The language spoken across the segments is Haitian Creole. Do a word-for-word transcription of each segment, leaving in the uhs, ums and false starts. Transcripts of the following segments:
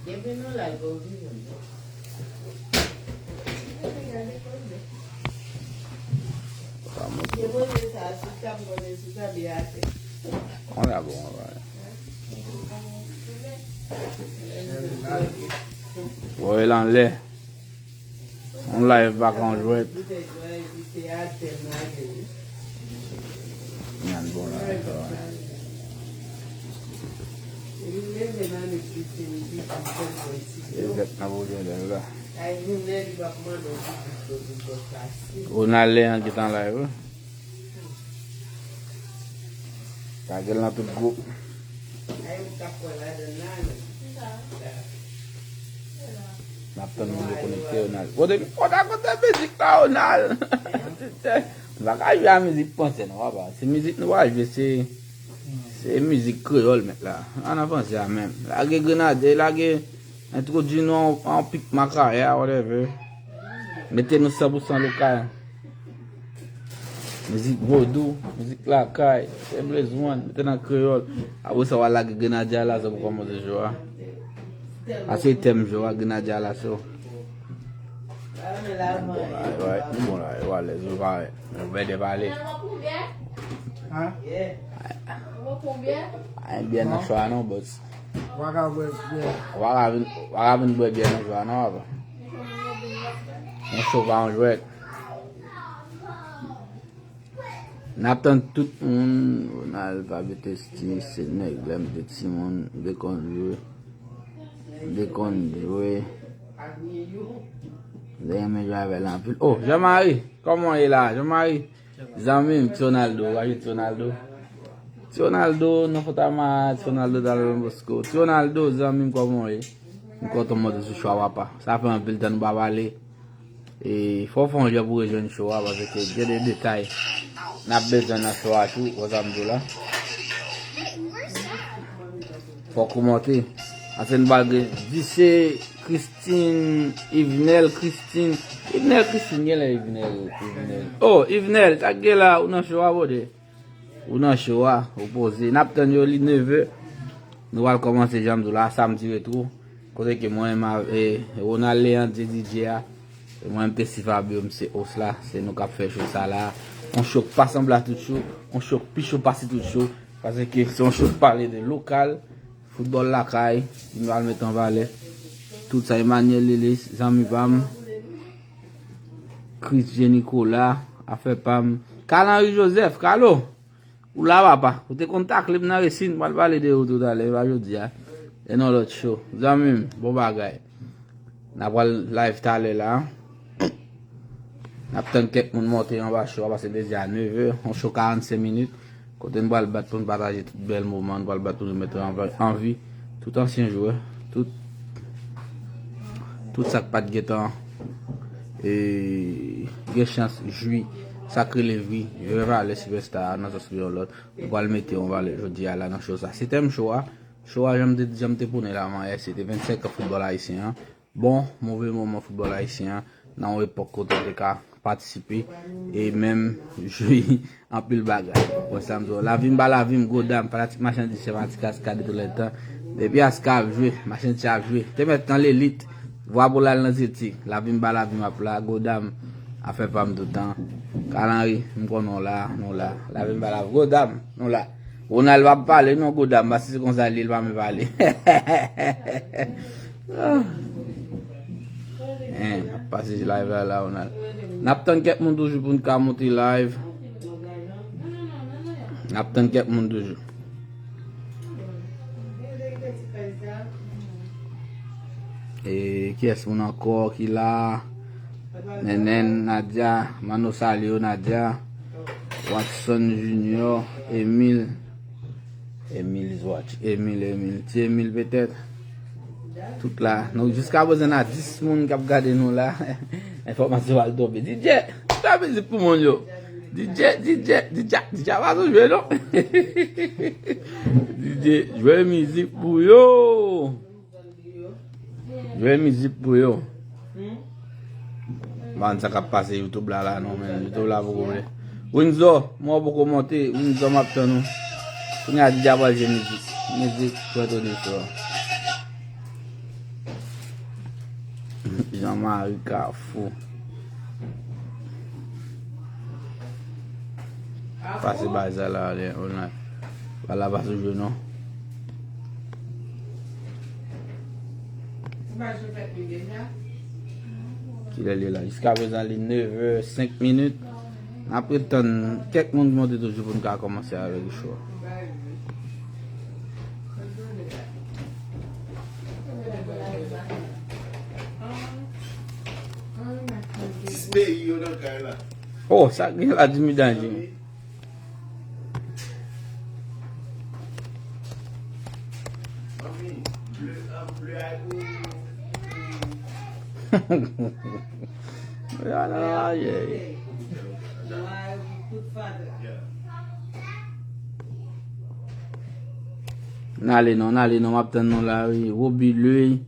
Epi nou la, bon, vin non. Pa monte. Depoze sa sou tab, konnen sou tab e atè. Konn la bon, wè. Voye l anlè. On live pa konn jwèt. Nyan bon la, sa. E zèt nan pwojè lè la. Ronald Leandre ki t an live, wi. Tag l nan tout gwoup. N ap tann moun yo konekte, Ronald. Bon, depi fò ta konte mizik la, Ronald. Nou pa ka jwe a mizik fransè, non, papa. Se mizik nou pa jwe, se, se mizik kreyòl, mèt la. An, an fransè a menm. Lage Grenadye, lage, entwodui nou an, an pik makaya, whatever. Mete nou san pou san lokal. Mizik vodou, mizik lakay, se Blaze One, mete nan kreyòl. Apre sa, w a lage Grenadye Alaso pou kòmanse show a. A se tèm show a, Grenadye Alaso. Bon, la, bon, la, bon, la, yo alèz, yo parèt. Yo bède pale. Hein? Ay, byè nan show a non, boss. Ou pa ka bwè byè. Ou pa ka vin, ou pa ka vin bwè byè nan show a non, papa. Yon show pa yon jwèt. N ap tann tout moun. Ronald, Fabio Testy, se nèg la, m te timoun, m te konn jwe. M te konn jwe. M te renmen jwe avè l anpil. Oh, Jean Marie, kòman w ye la, Jean Marie? Zanmi m, Ti Ronaldo, w ajoute Ti Ronaldo. Ti Ronaldo, nan Fòtama, Ti Ronaldo, Dalon Bosco. Ti Ronaldo, zanmi m, kòman w ye? M kontan monte sou show a, papa. Sa fè anpil tan nou pa pale. E fò w fè yon jan pou rejwenn show a, paske gen de detay n ap bezwen nan show a tou, konsa m di w la. Fò w kòmante. Ansanm bagay, Diche, Christine, Yvenel, Christine. Yvenel, Christine, genlè Yvenel, Yvenel. Oh, Yvenel, sa k gen la, ou nan show a, brother? Ou nan show a, ou poze. N ap tann yo, li nevè. Nou pral kòmanse, jan m di w la, samdi retwo. Kote ke mwen, ma, e, Ronald Leandre, D J a. E mwen, m te si Fabio, m se host la. Se nou k ap fè show sa la. On show k pa sanble a tout show. On show k pi cho pase tout show. Paske se on show k pale de lokal, foutbòl lakay, ki nou al mete an valè. Tout sa, Emmanuel Lelis, zanmi pa m. Chris Jean Nicolas, afè pa m. Carl Henry Joseph, Carlo, ou la papa? Ou te konn takle m nan Resin, m pral pale de ou toutalè, e pa jodi a. E nan lòt show. Zanmi m, bon bagay. N a pral live talè la. N ap tann kèk moun monte anba show a, paske deja nevè, yon show karannsenk minit. Kote n pral bat pou n pataje tout bèl moman, n pral bat pou nou mete anvi, anvi tout ansyen jwè, tout, tout sa k pa t gentan, e, gen chans jwi sa k rele vi, jwè valè sipèsta a, nan sans pou yon lòt. Nou pral mete yon valè jodi a la nan show sa. Se tèm show a. Show a, jan m te, jan m te pone la, man, se te vennsenk an foutbòl ayisyen an. Bon, move moman foutbòl ayisyen an, nan yon epòk kote w te ka patisipe e menm jwe anpil bagay. Ou konprann sa m di w? Lavi m pa lavi m, gwo dam, fanatik Machann Ti Chèf, fanatik Aska de tout lè tan. Depi Aska ap jwe, Machann Ti ap jwe. Te mèt nan lelit, vwa pou l al nan Zeti. Lavi m pa lavi m ap la, gwo dam, afè pa m toutan. Kalanri, m konnen w la, nou la. Lavi m pa lavi, gwo dam, nou la. Ronald pa pale non, gwo dam, paske se konsa li, li pa vle pale. Ah. Hein, n ap pase live la, la, Ronald. N ap tann kèk moun toujou pou n ka monte live. N ap tann kèk moun toujou. E kiyès moun ankò ki la? Nènèn, Nadia, Mano, salye w, Nadia. Watson Junior, Emile. Emile is watch. Emile, Emile. Ti Emile petèt. Tout la. Nou, jiska prezan, n a dis moun k ap gade nou la. Enfòmasyon al tonbe. D J, jwe mizik pou moun yo. D J, D J, D J, D J pa sou jwe non. D J, jwe mizik pou yo. Jwe mizik pou yo. M pa konn sa k ap pase YouTube la, la non, men YouTube la poko vle. Windsor, mwen poko monte, Windsor m ap tann ou. Kounye a D J a pral jwe mizik. Mizik Puerto Rico. Jean Marie Kafou. Pase bay sa la, ale, online. Bal la pa sou jwe, non. Kilè li ye la? Jiska prezan, li nevè senk minit. N ap ret tann kèk moun ki monte toujou pou n ka kòmanse avèk show a. Dis peyi yo nan kay la. Oh, sa gen la, Jimmy Danje. Anpil, anpil, anpil ay pou, pou, pou. Ya, nan, ya, ye. N ale non, n ale non, m ap tann nou la, wi. Roby Louis,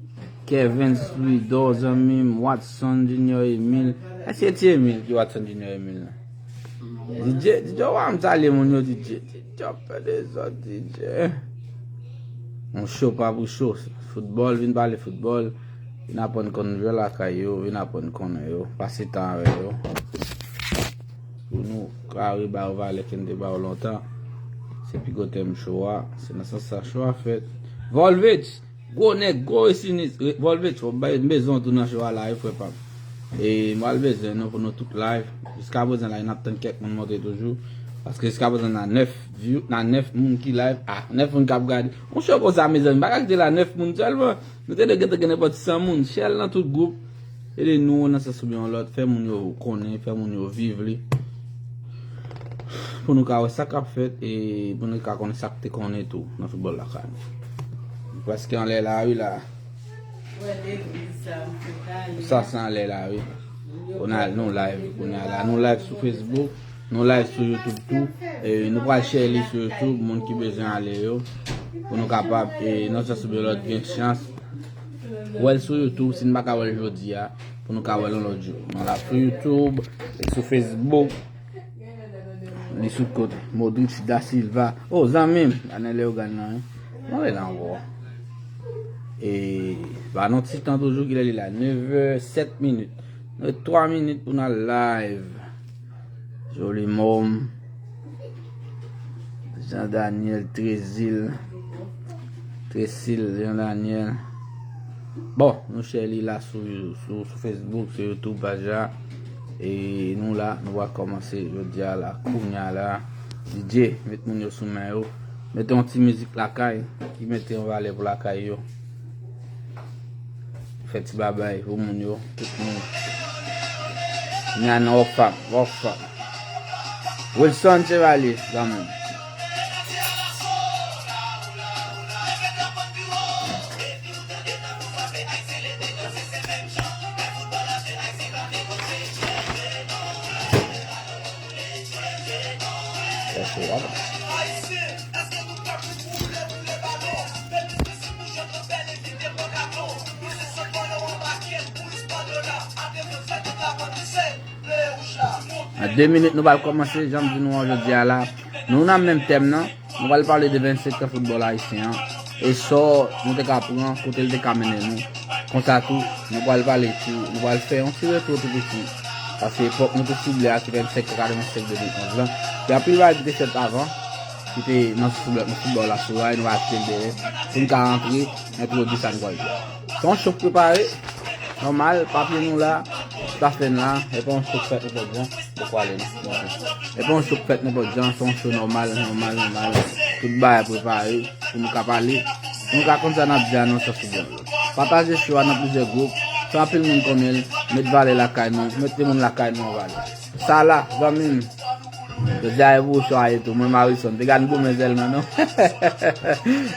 Kevin Louidor, zanmi m, Watson Junior Emile. Èske ti Emile ki Watson Junior Emile la? D J, D J, w a m salye moun yo, D J. D J, w ap fè dezòd, D J. Yon show pa pou show. Foutbòl, vin pale foutbòl. Vin aprann konn jwè lakay yo, vin aprann konnen yo. Pase tan avè yo. Pou nou ka reba yo valè ke n te ba yo lontan. Se pi gwo tèm show a. Se nan sans sa show a fèt. Volvich! Gwo nèg, gwo e sinis. Re-, Volvich, w ap bay, m bezwen w tou nan show a la, wi, frè pa m. E m pral bezwen nou pou nou tout live. Jiska prezan la, n ap tann kèk moun monte toujou. Paske jiska prezan, n a nèf view, n a nèf moun ki live. Ah, nèf moun k ap gade. Yon show konsa, mezanmi, m pa ka kite la nèf moun sèlman. Nou te dwe gentan gen nenpòt san moun. Share l nan tout gwoup. Ede nou nan sans oubyen yon lòt. Fè moun yo konnen, fè moun yo viv li. Pou nou ka wè sa k ap fèt e pou nou ka konnen sa k te konnen tou nan foutbòl lakay nou. Nou prèske anlè lari la. Sa se anlè lari. Kounye a nou live, kounye a la. Nou live sou Facebook, nou live sou YouTube tou. E nou pral share li sou YouTube, moun ki bezwen ale yo. Pou nou kapab, e nan sans oubyen lòt, gen chans wè l sou YouTube, si n pa ka wè l jodi a, pou nou ka wè l yon lòt jou. Nou la sou YouTube, e sou Facebook. Li sou kote. Modric da Silva. Oh, zanmi m. Anè Leogane nan, wi. Mwen rele ankò. E, ba nou ti tan toujou, kilè li la? Nevè sèt minit. Nou gen twa minit pou n al live. Joli Mom. Jean Daniel, Trezil. Tresil, Jean Daniel. Bon, nou share li la sou, sou, sou Facebook, sou YouTube, paj la. E nou la, nou va kòmanse jodi a la, kounye a la. D J, met moun yo sou men yo. Mete yon ti mizik lakay, ki mete yon valè pou lakay yo. Fè ti babay pou moun yo, tout moun. Kounye a nan Rockfam, Rockfam. Wilson Chevalier, zanmi m. Nan de minit, nou pral kòmanse, jan m di nou an jodi a la. Nou nan menm tèm nan, nou pral pale de vennsenk an foutbòl ayisyen an. E sò nou te ka pran, kote l te ka mennen nou. Konsa tou, nou pral pale tou, nou pral fè yon ti retou tou piti. Paske epòk nou te sible a, se vennsenk an katrevensenk de mil onz lan. Gen anpil bagay ki te fèt avan, ki te nan foutbòl, nan foutbòl la sou ray, nou va kite l dèyè. Pou n ka rantre, entwodui sa n pral di a. Se yon cho k prepare, nòmal, papye nou la, staff n la, e pa yon cho k fèt nenpòt jan. Poko ale non. E pa yon cho k fèt nenpòt jan, se yon cho nòmal, nòmal, nòmal. Tout bagay prepare pou nou ka pale. Pou nou ka konn sa n ap di a nan sans oubyen lòt. Pataje cho a nan plizyè gwoup. Fè anpil moun konnen l. Met valè lakay nou. Mete moun lakay nou an valè. Sa la, zanmi m. Jodi a e pou cho a ye tou. Mwen Marison. Piga n goumen sèlman non.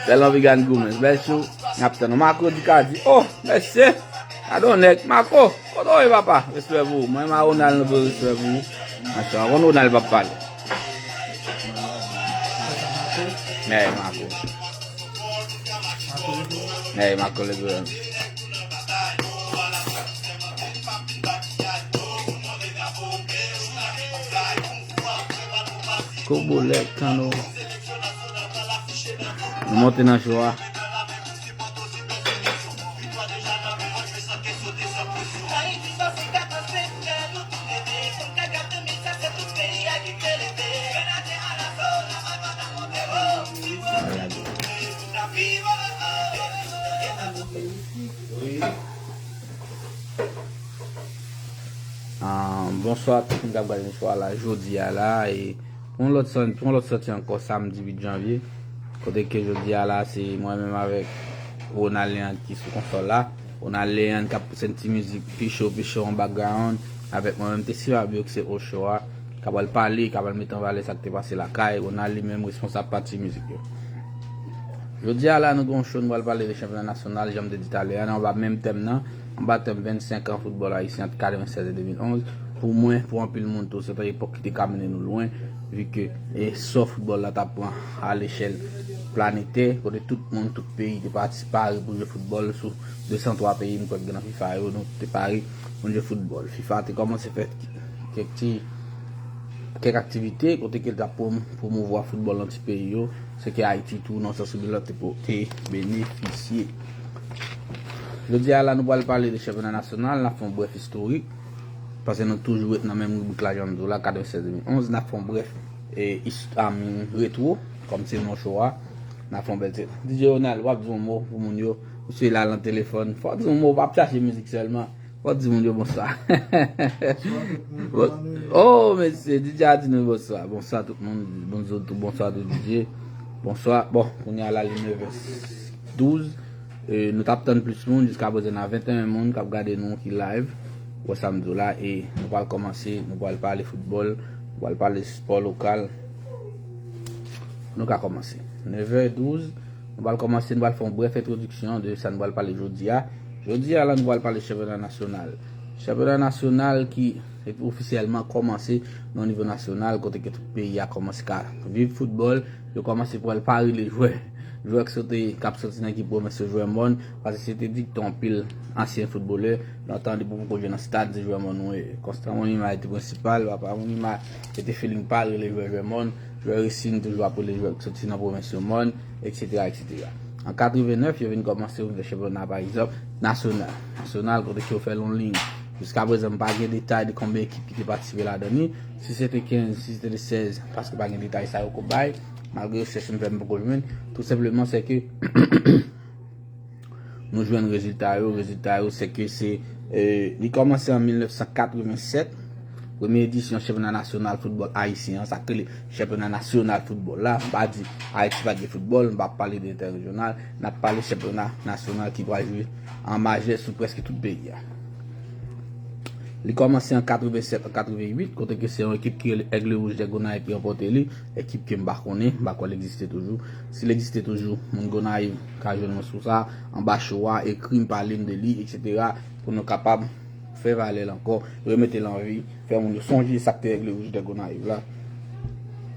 Sèlman piga n goumen. Bèl cho. N ap tann nou. Marco di ka di. Oh, mesye. Gade yon nèg. Marco. Kote w ye papa? Respè pou ou. Mwen, ma Ronald, nou voye respè pou ou. Atò, avan Ronald p ap pale. Mè, Marco. Mè, Marco Legrand. Kobolèk, Kano. Nou monte nan cho a. Victoire déjà dans le match, mais sans question, déjà plus. Bonswa tout moun k ap gade nou swa la jodi a la e pou yon lòt sòti, pou yon lòt sòti ankò samdi uit janvye. Kote ke jodi a la se mwen menm avèk Ronald Leandre ki sou konsòl la. Ronald Leandre k ap pouse yon ti mizik pi cho pi cho an background avèk mwen menm Tessy Fabio ki se Osho a. K ap al pale, k ap al mete an valè sa k te pase lakay. Ronald li menm responsab pati mizik yo. Jodi a la nou gen yon show nou pral pale de chanpyona nasyonal, jan m te di talè a, nan anba menm tèm nan, anba tèm vennsenk an foutbòl ayisyen ant katrevennsèz e de mil onz. Pou mwen, pou anpil moun tou, se te yon epòk ki te ka mennen nou lwen, vi ke esò foutbòl la t ap pran a lechèl planetè, kote tout moun, tout peyi te pati pare pou jwe foutbòl sou de san twa peyi m kwè k gen nan fifa yo, nou te pare pou n jwe foutbòl. Fifa te kòmanse fè kèk ti kèk aktivite kote ke l t ap pwom- pwomouvwa foutbòl nan ti peyi yo, se ke Ayiti tou nan sans ou de lòt te po- te benefisye. Jodi a la nou pral pale de chanpyona nasyonal, n ap fè yon brèf istorik, paske nou toujou ret nan menm ribrik la jan m di w la, katrevennsèz de mil onz, n ap fè yon brèf e, ist- I mean, retwo, kòm se non show a, n ap fè yon bèl ti. D J Ronald, w ap di yon mo pou moun yo, misye la nan telefòn, fò w di yon mo, w ap chache mizik sèlman. Fò di moun yo bonswa. Oh mesye, D J a di nou bonswa. Bonswa tout moun. Bonjou tou, bonswa tou D J. Bonswa. Bon, kounye a la li nevè douz. E, nou t ap tann plis moun, jiska prezan nan venteyen moun k ap gade nou ki live. Wè sa m di w la e nou pral kòmanse, nou pral pale foutbòl, nou pral pale spò lokal. Nou ka kòmanse. Nevè douz, nou pral kòmanse, nou pral fè yon brèf entwodiksyon de sa nou pral pale jodi a. Jodi a la nou pral pale chanpyona nasyonal. Chanpyona nasyonal ki ofisyèlman kòmanse nan nivo nasyonal kote ke tout peyi a kòmanse ka viv foutbòl, yo kòmanse pral pare le jwè. Jwè k soti, k ap soti nan ekip pwovens yo, jwè mòn, paske se te dikton anpil ansyen foutbolè, lè w tande pou poko jwe nan stad, se jwè mòn ou ye. Konstan Monima te prensipal, papa Monima te te feeling pa l rele jwè jwè mòn, jwè Racing toujou ap rele jwè k soti nan pwovens yo mòn, et cetera, et cetera. An katrevennèf, yo vin kòmanse ouvè chanpyona, pa egzanp, nasyonal. Nasyonal, kote ke yo fè l yon liy. Jiska prezan, m pa gen detay de konbyen ekip ki te patisipe ladan li. Si se te kenz, si se te sèz, paske pa gen detay sa yo ko bay. Malgre rechèch m fè, m poko jwenn. Tou senpleman, se ke nou jwenn rezilta yo. Rezilta yo, se ke se, e, li kòmanse an mil nèf san katrevensèt. Premye edisyon chanpyona nasyonal foutbòl ayisyen an, sa k rele chanpyona nasyonal foutbòl la. M pa di Ayiti pa t gen foutbòl, m pa pale de entèrejyonal, n ap pale chanpyona nasyonal ki pral jwe an majè sou prèske tout peyi a. Li kòmanse an katrevensèt, an katrevenuit, kote ke se yon ekip ki rele Aigle Rouge de Gonayiv ki ranpòte li, ekip ke m pa konnen, m pa kwè l egziste toujou. Si l egziste toujou, moun Gonayiv ka jwenn mwen sou sa, anba show a, ekri m, pale m de li, et cetera, pou nou kapab fè valè l ankò, remete l an vi, fè moun yo sonje sa k te Aigle Rouge de Gonayiv la.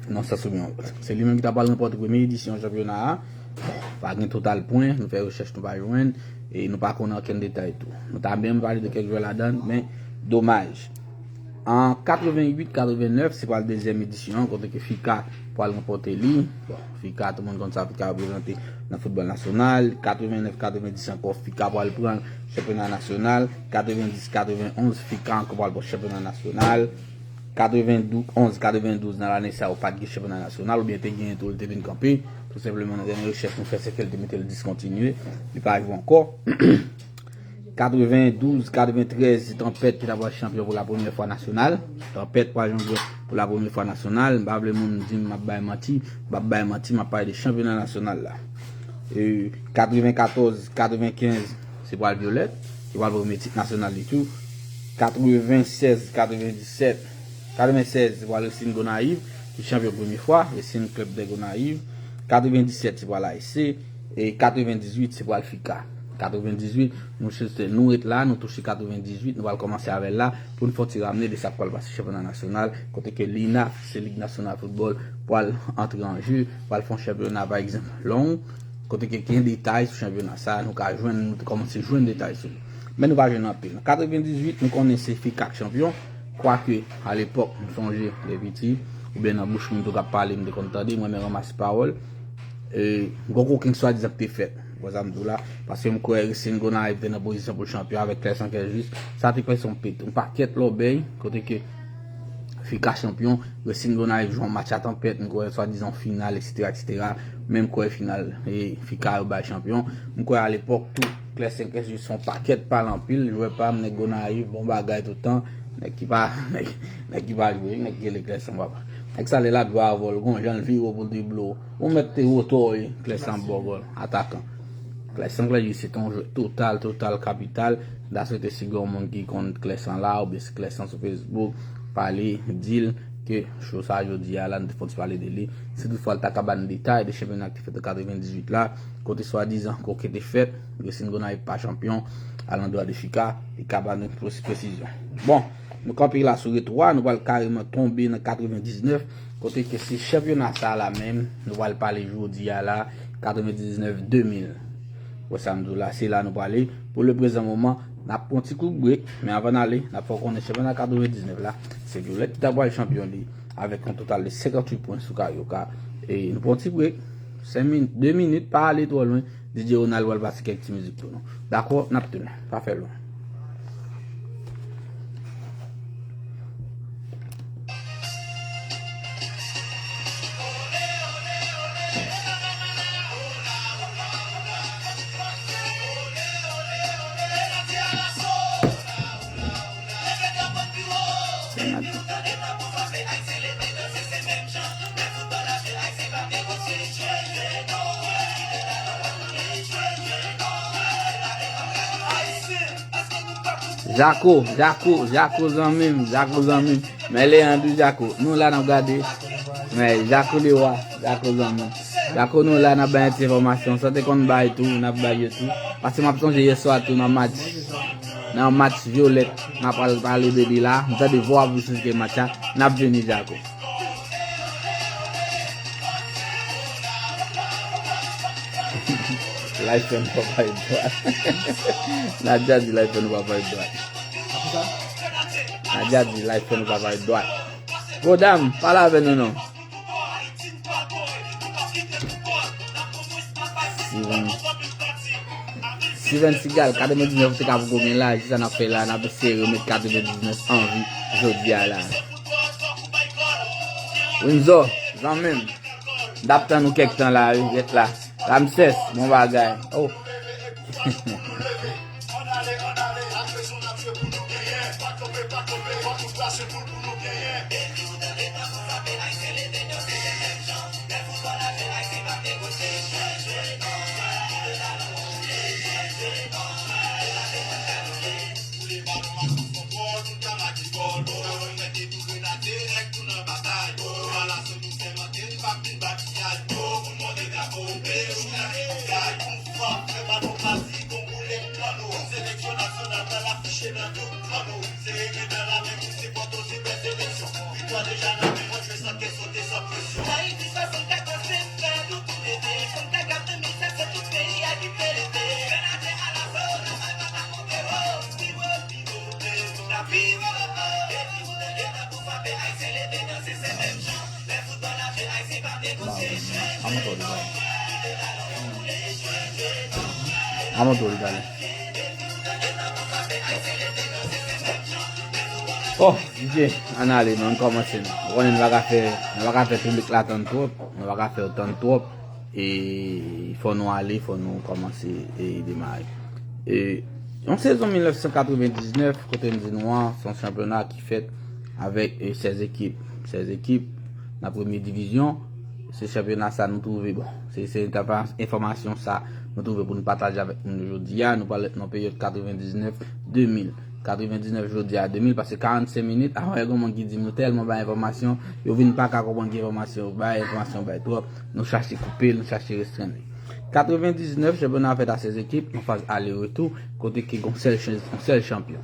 Nan sans oubyen yon lòt. Se li menm ki ta pral ranpòte premye edisyon chanpyona a. Bon, pa gen total pwen, nou fè rechèch nou pa jwenn, e nou pa konnen okenn detay tou. Nou ta byen pale de kèk jwè ladan l, men domaj. An katrevenuit katrevennèf, se pral dezyèm edisyon an, kote ke Fika pral ranpòte li. Bon, Fika, tout moun konn sa Fika reprezante nan foutbòl nasyonal. Katrevennèf katrevendis ankò, Fika pral pran chanpyona nasyonal. Katrevendis katrevenonz, Fika ankò pral pran chanpyona nasyonal. Katrevendouz, onz katrevendouz nan lane sa yo pa t gen chanpyona nasyonal, oubyen te genyen tou, li te vin kanpe. Tou senpleman, nan dènye rechèch nou fè, se ke l te mete l diskontinye. Li pa jwe ankò. Katrevendouz katreventrèz, se Tanpèt ki ta pral chanpyon pou la premyè fwa nasyonal. Tanpèt pral chanpyon pou la premyè fwa nasyonal. M pa vle moun di m m ap bay manti. M ap bay manti, m ap pale de chanpyona nasyonal la. E, katrevenkatòz katrevenkenz, se pral Vyolèt ki pral premye tit nasyonal li tou. Katrevensèz katrevendisèt, katrevensèz, se pral Racing Gonayiv ki chanpyon premye fwa, Racing Club de Gonayiv. Katrevendisèt, se pral A S C. E katrevendizuit, se pral Fika. Katrevendizuit, nou chèche, nou ret la, nou touche katrevendizuit, nou pral kòmanse avè l la, pou n fè yon ti ramne de sa k pral pase chanpyona nasyonal, kote ke Linaf, se Lig Nasyonal Foutbòl, pral antre an je, pral fè yon chanpyona, pa egzanp, long, kote ke gen detay sou chanpyona sa, nou ka jwenn, nou te kòmanse jwenn detay sou li. Men nou pa jwenn anpil. An katrevendizuit, nou konnen se Fika k chanpyon, kwake, alepòk, m sonje, lè piti, oubyen nan bouch moun tou k ap pale, m te konn tande, mwen menm ranmase pawòl. E, gon kokenn swadizan k te fèt. Wè sa m di w la. Paske m kwè Racing Gonayiv te nan pozisyon pou l chanpyon avèk Clesson Kerjus. Sa te fè se yon pet, yon pakèt lòbèy, kote ke Fika chanpyon, Racing Gonayiv jwe yon match a Tanpèt, m kwè swadizan final, et cetera, et cetera. Men m kwè final, e, Fika yo bay chanpyon. M kwè alepòk tou, Clesson Kerjus se yon pakèt pale anpil, jwè pa m, nèg Gonayiv, bon bagay tout tan. Nèg ki pa, nèg, nèg ki pa jwe, nèg ki rele Clèsan papa. Nèg sa lè l ap jwe avè w, gon jan l vire w pou l drible w. Ou mèt te wotò, wi, Clèsan ap ba w gòl. Atakan. Clèsan Clèjus se te yon jwè total, total, kapital. M ta swete si gen yon moun ki konn Clèsan la, oubyen si Clèsan sou Facebook, pale, di l ke cho sa jodi a la, nou te fon ti pale de li. Si toutfwa l ta ka ba n detay de chanpyona ki te fèt an katrevendizuit la, kote swadizan koke te fèt, Racing Gonayiv pa chanpyon, Alandro Adefika, li ka ba nou plis presizyon. Bon, nou kanpe la sou retou a, nou pral kareman tonbe nan katrevendiznèf, kote ke se chanpyona sa la menm, nou pral pale jodi a la, katrevendiznèf de mil. Wè sa m di w la, se la nou prale. Pou le prezan moman, n ap pran ti kout brek, men anvan n ale, n ap fè w konnen chanpyona katrevendiznèf la, se Vyolèt ki ta pral chanpyon li, avèk yon total de senkantuit pwen sou Carioca. E nou pran ti brek, senk minit, de minit, pa ale twò lwen. D J Ronald pral pase kèk ti mizik pou nou. Dakò, n ap tounen. Pa fè lwen. Jako, Jako, Jako zanmi m, Jako zanmi m. Men Leandro Jako, nou la n ap gade. Men Jako Lewa, Jako zanmi m. Jako nou la n ap bay ti enfòmasyon. Sa te konn bay tou, n ap bay yo tou. Paske m ap sonje yèswa tou nan match. Nan match Vyolèt, m ap pral pale de li la. M tande vwa pou sou ke match la. N ap vini Jako. Life fè nou pa pale dwat. Nadja di life fè nou pa pale dwat. Nadja di life fè nou pa pale dwat. Gwo dam, pale avè nou non. Steven. Steven Seagal, katrevendiznèf ou te ka poko gen la, jis sa n ap fè la, n ap eseye remèt katrevendiznèf an vi jodi a la. Winzo, zanmi m. M t ap tann ou kèk tan la, wi, rèt la. Ramsès, bon bagay. Oh. Amonte w li pale. Amonte w li pale. Oh, D J, ann ale non, ann kòmanse non. Ou konnen nou pa ka fè, nou pa ka fè piblik la tann twòp, nou pa ka fè yo tann twòp. E fò nou ale, fò nou kòmanse e demare. E yon sezon mil nèf san katrevendiznèf, kote m di nou an, se yon chanpyona ki fèt avèk e sèz ekip. Sèz ekip nan premye divizyon. Se chanpyona sa nou twouve, bon, se, se enfòmasyon sa nou twouve pou nou pataje avèk nou jodi a. Nou pral nan peryòd katrevendiznèf de mil. Katrevendiznèf jodi a de mil, pase karannsenk minit, avan yon moun ki di m nou tèlman bay enfòmasyon, yo vin pa ka konprann ki enfòmasyon yo bay, enfòmasyon yo bay twòp, nou chache koupe l, nou chache restrenn li. Katrevendiznèf, chanpyona a fèt a sèz ekip, yon faz ale retou, kote ke gon sèl chan-, yon sèl chanpyon.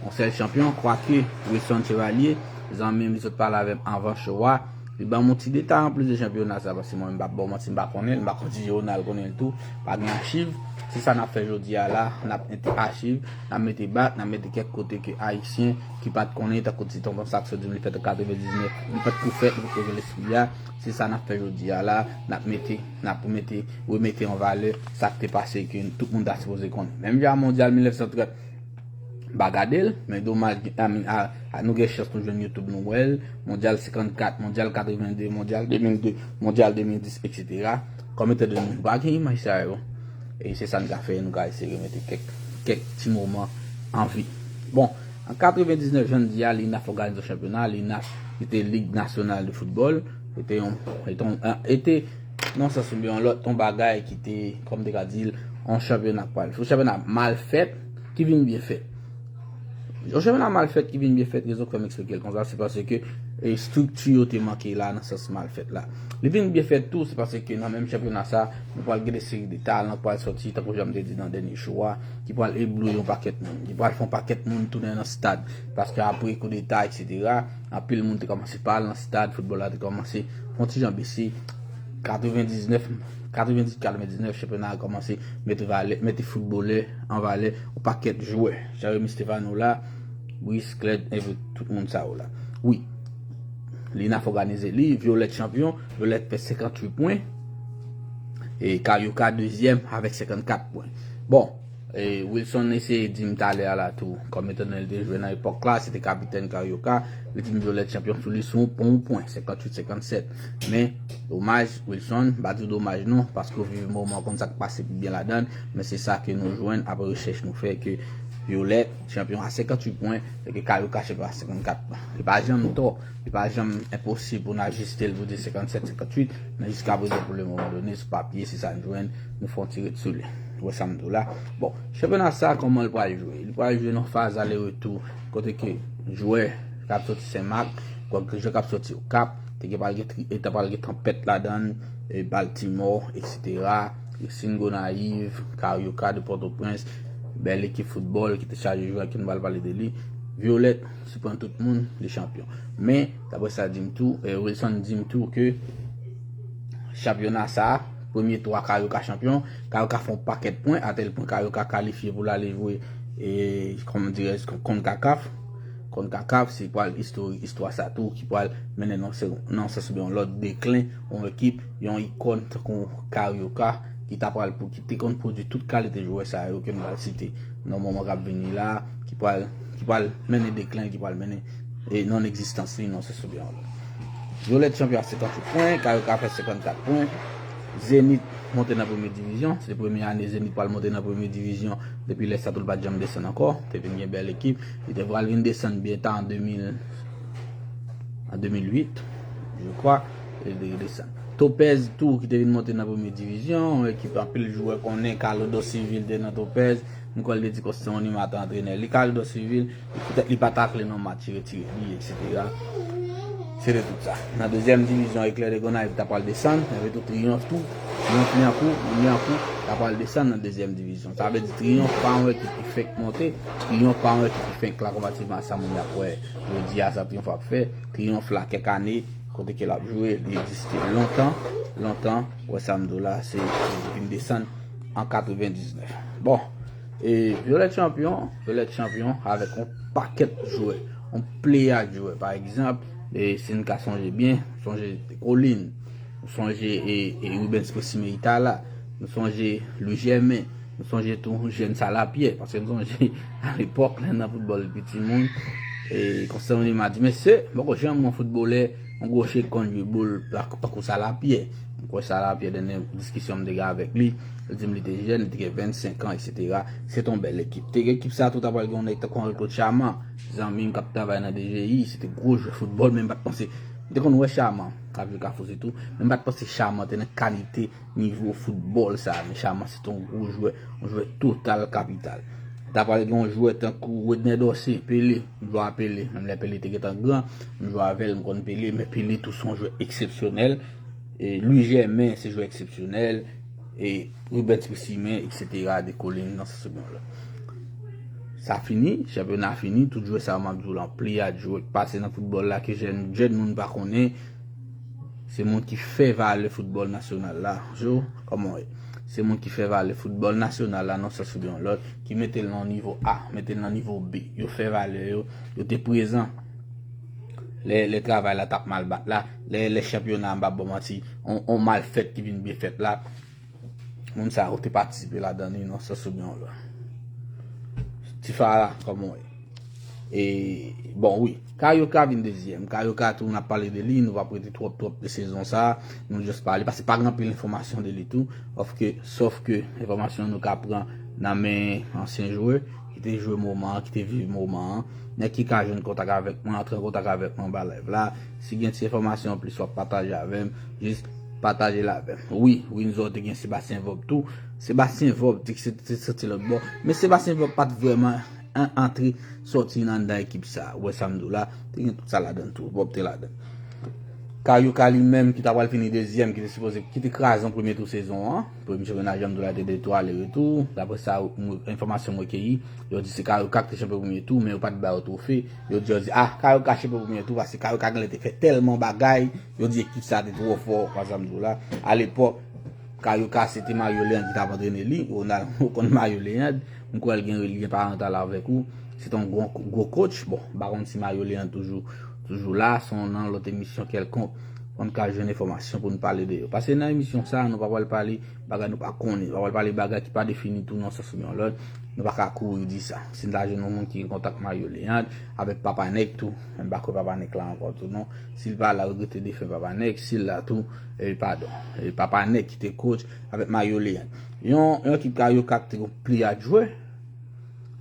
Yon sèl chanpyon, kwake Wilson Chevalier, zanmi m, li sot pale avè m anvan show a, li ban m yon ti detay anplis de chanpyona sa, paske mwen, m p ap ba w manti, m pa konnen l, m pa konn si Ronald konnen l tou, pa gen achiv. Se sa n ap fè jodi a la, n ap mete achiv, n ap mete bak, n ap mete kèk kote ke Ayisyen ki pa t konnen, tankou ti tonton Sakso di m li fèt an katrevendiznèf, li pa t kou fèt, li pa t kou gen lespri a. Se sa n ap fè jodi a la, n ap mete, n ap mete, remete an valè sa k te pase ke tout moun ta sipoze konnen. Menm jan a Mondyal mil nèf san trant, m pa gade l, men domaj, a, a, a, nou gen chans nou jwenn YouTube, nou wè l. Mondyal senkannkat, Mondyal katrevende, Mondyal de mil de, Mondyal de mil dis, etsetera. Kòm etan done nou pa gen imaj sa yo, e se sa n ka fè, nou ka eseye remete kèk, kèk ti moman an vi. Bon, An katrevendiznèf, jan n di a, L I N A F òganize yon chanpyona. L I N A F, se te Lig Nasyonal de Foutbòl. Se te yon, se te yon, se te, nan yon sans oubyen yon lòt, yon bagay ki te, kòm te ka di l, yon chanpyona k pral. Se yon chanpyona mal fèt, ki vin byen fèt. Yon chanpyona mal fèt ki vin byen fèt, rezon k fè m eksplike l konsa, se paske, e, estrikti yo te manke la, nan sans mal fèt la. Li vin byen fèt tou, se paske nan menm chanpyona sa, nou pral gen de seri de talan k pral sòti, tankou jan m te di nan dènye show a, ki pral ebloui yon pakèt moun, ki pral fè yon pakèt moun tounen nan stad. Paske apre koudeta, etsetera, anpil moun te kòmanse pa al nan stad, foutbòl la te kòmanse fè yon ti jan bese. Katrevendiznèf, katrevendiznèf, chanpyona a kòmanse mete valè, mete foutbolè an valè, yon pakèt jwè. Jan Remy Stéphano la, Brice, Cled, epi tout moun sa yo la. Wi. L I N A F òganize li, Violette chanpyon, Violette fè senkanntuit pwen. E Carioca dezyèm avèk senkannkat pwen. Bon, e Wilson eseye di m talè a la tou, kòm etan donè l te jwe nan epòk la, se te kapitèn Carioca, li di m Violette chanpyon sou li sou yon pwen, senkanntuit senkannsèt. Men, domaj, Wilson, m pa di w domaj non, paske w viv moman, w konn sa k pase pi byen ladan l, men se sa ke nou jwenn apre rechèch nou fè ke Violette chanpyon a senkanntuit pwen, e ke Carioca chanpyon a senkannkat pwen. Li pa janm tò, li pa janm enposib pou n ajiste l pou di senkannsèt, senkanntuit, men jiskaprezan pou le moman done, sou papye, se sa n jwenn, nou fè yon ti ret sou li. Ou wè sa m di w la? Bon, chanpyona sa, kòman l pral jwe? Li pral jwe nan faz ale retou, kote ke jwè k ap soti Senmak, kote ke jwè k ap soti Okap, te gen pral gen tri-, e ta pral gen Tanpèt ladan l, e Baltimore, etsetera, Racing Gonayiv, Carioca de Pòtoprens, bèl ekip foutbòl ki te chaje jwè ke n pral pale de li. Violette siprann tout moun, li chanpyon. Men, daprè sa di m tou, e, Wilson di m tou ke chanpyona sa, premye tou a Carioca chanpyon, Carioca fè yon pakèt pwen, atèl pwen Carioca kalifye pou l ale jwe, e, kòman dirè, kont CONCACAF. CONCACAF, se pral istori-, istwa sa tou ki pral mennen nan se-, nan sans oubyen yon lòt deklen, yon ekip, yon ikòn tankou Carioca, ki ta pral pou, ki te konn pwodui tout kalite jwè sa yo ke m pral site nan moman k ap vini la, ki pral, ki pral mennen deklen, ki pral mennen, e, non egzistans li, nan sans oubyen yon lòt. Violette chanpyon a senkanntuit pwen, Carioca fè senkannkat pwen. Zenith monte nan premye divizyon. Se premye ane Zenith pral monte nan premye divizyon. Depi lè sa tou, l pa t janm desann ankò. Te vin gen bèl ekip. Li te pral vin desann byen ta an de mil, an de mil uit, je crois. Li te desann. Topez tou, ki te vin monte nan premye divizyon. Yon ekip anpil jwè konnen. Carlos Civil te nan Topez. M kwè l te di Constantino Animateur antrenè li. Carlos Civil, li poutèt li pa takle nan match, retire li, etsetera. Se te tout sa. Nan dezyèm divizyon, Eclair de Gonayiv ta pral desann, epi tou Triyonf tou, Triyonf Lyankou, Lyankou ta pral desann nan dezyèm divizyon. Sa vle di Triyonf pa yon ekip ki fenk monte, Triyonf pa yon ekip ki fenk la konparetivman a sa moun y ap wè jodi a, sa Triyonf ap fè. Triyonf la kèk ane, kote ke l ap jwe, li egziste lontan, lontan. Wè sa m di w la, se, se vin desann an katrevendiznèf. Bon, e Violette chanpyon, Violette chanpyon avèk yon pakèt jwè, yon pleyad jwè. Pa egzanp, e si n ka sonje byen, sonje Colin, nou sonje e, e Rubens Presimé Itala, nou sonje Louis Germain, nou sonje tou jèn Salapyè, paske nou sonje alepòk, lè nan foutbòl piti moun, e Constantino Animateur di, mesye, m poko janm wè yon foutbolè, yon gwochye k konn jwe boul tankou Salapyè. M kwè Salapyè, dènye diskisyon m te gen avèk li, li di m li te jèn, li te gen vennsenk an, etsetera. Se te yon bèl ekip. Te gen ekip sa tou, ta pral gen yon nèg tankou Henri Claude Chaman, zanmi m k ap travay nan D G I, se te gwo jwè foutbòl, men m pa t panse. M te konn wè Chaman k ap jwe Kafou Sitou, men m pa t panse Chaman te nan kalite nivo foutbòl sa, men Chaman se te yon gwo jwè, yon jwè total kapital. Ta pral gen yon jwè tankou Wedner Dorcé, Pelé, m jwe a Pelé, menm lè Pelé te gentan gran, m jwe avè l, m konn Pelé, men Pelé tou se yon jwè eksepsyonèl. E Louis Germain se jwè eksepsyonèl. E Rubens Presimé, etsetera, de Colin nan sans oubyen yon lòt. Sa fini, chanpyona fini, tout jwè sa yo m ap di w la, yon pleyad jwè k pase nan foutbòl la ke jèn, jèn moun pa konnen. Se moun ki fè valè foutbòl nasyonal la, jo, kòman w ye? Se moun ki fè valè foutbòl nasyonal la, nan sans oubyen yon lòt, ki mete l nan nivo A, mete l nan nivo B. Yo fè valè yo, yo te prezan. Lè, lè travay la t ap mal bat la, lè, lè chanpyona, m p ap ba w manti, on, on mal fèt ki vin byen fèt la, moun sa yo te patisipe ladan li, nan sans oubyen yon lòt. Ti Fara, kòman w ye? E, bon, wi. Carioca vin dezyèm. Carioca tou, n ap pale de li, nou p ap rete twòp, twòp de sezon sa. Nou just pale, paske pa gen anpil enfòmasyon de li tou. Sòf ke, sòf ke enfòmasyon nou ka pran nan men ansyen jwè, ki te jwe moman an, ki te viv moman an. Nèg ki ka jwenn kontak avèk mwen, antre an kontak avèk mwen anba live la. Si gen ti enfòmasyon anplis w ap pataje avè m, jis pataje l avè m. Wi, Windsor te gen Sebastien Vorbe tou. Sebastien Vorbe te, te, te soti lòt bò. Men Sebastien Vorbe pa t vrèman an-, antre soti nan anndan ekip sa. Ou wè sa m di w la, te gen tout sa ladann tou. Vorbe te ladann. Carioca li menm ki ta pral fini dezyèm, ki te sipoze, ki te kraze an premye tou sezon an. Premye chanpyona, jan m di w la, te de twa ale retou. Daprè sa, mwen, enfòmasyon mwen keyi, yo di se Carioca ki te chanpyon premye tou, men yo pa t ba yo twofe. Yo di, yo di, ah, Carioca chanpyon premye tou, paske Carioca genlè te fè tèlman bagay, yo di ekip sa te twò fò, pa sa m di w la. Alepòk, Carioca, se te Mario Leandre ki t ap antrene li. Ronald, ou konn Mario Leandre, m kwè l gen lyen parantal avèk ou. Se te yon gwo, gwo coach. Bon, m pa konn si Mario Leandre toujou, toujou la, se yon nan lòt emisyon kèlkonk pou n ka jwenn enfòmasyon pou n pale de yo. Paske nan emisyon sa a, nou pa pral pale bagay nou pa konnen. Nou pa pral pale bagay ki pa defini tou nan yon sans oubyen yon lòt. Nou pa ka kouri di sa. Si n ta jwenn yon moun ki gen kontak Mario Leandre, avèk Papa Nèg tou, men m pa kwè Papa Nèg la ankò tou non. Si l pa la, regrete defen Papa Nèg. Si l la tou, e, padon. E, Papa Nèg ki te coach avèk Mario Leandre. Yon, yon ekip Carioca ki te gon pleyad jwè.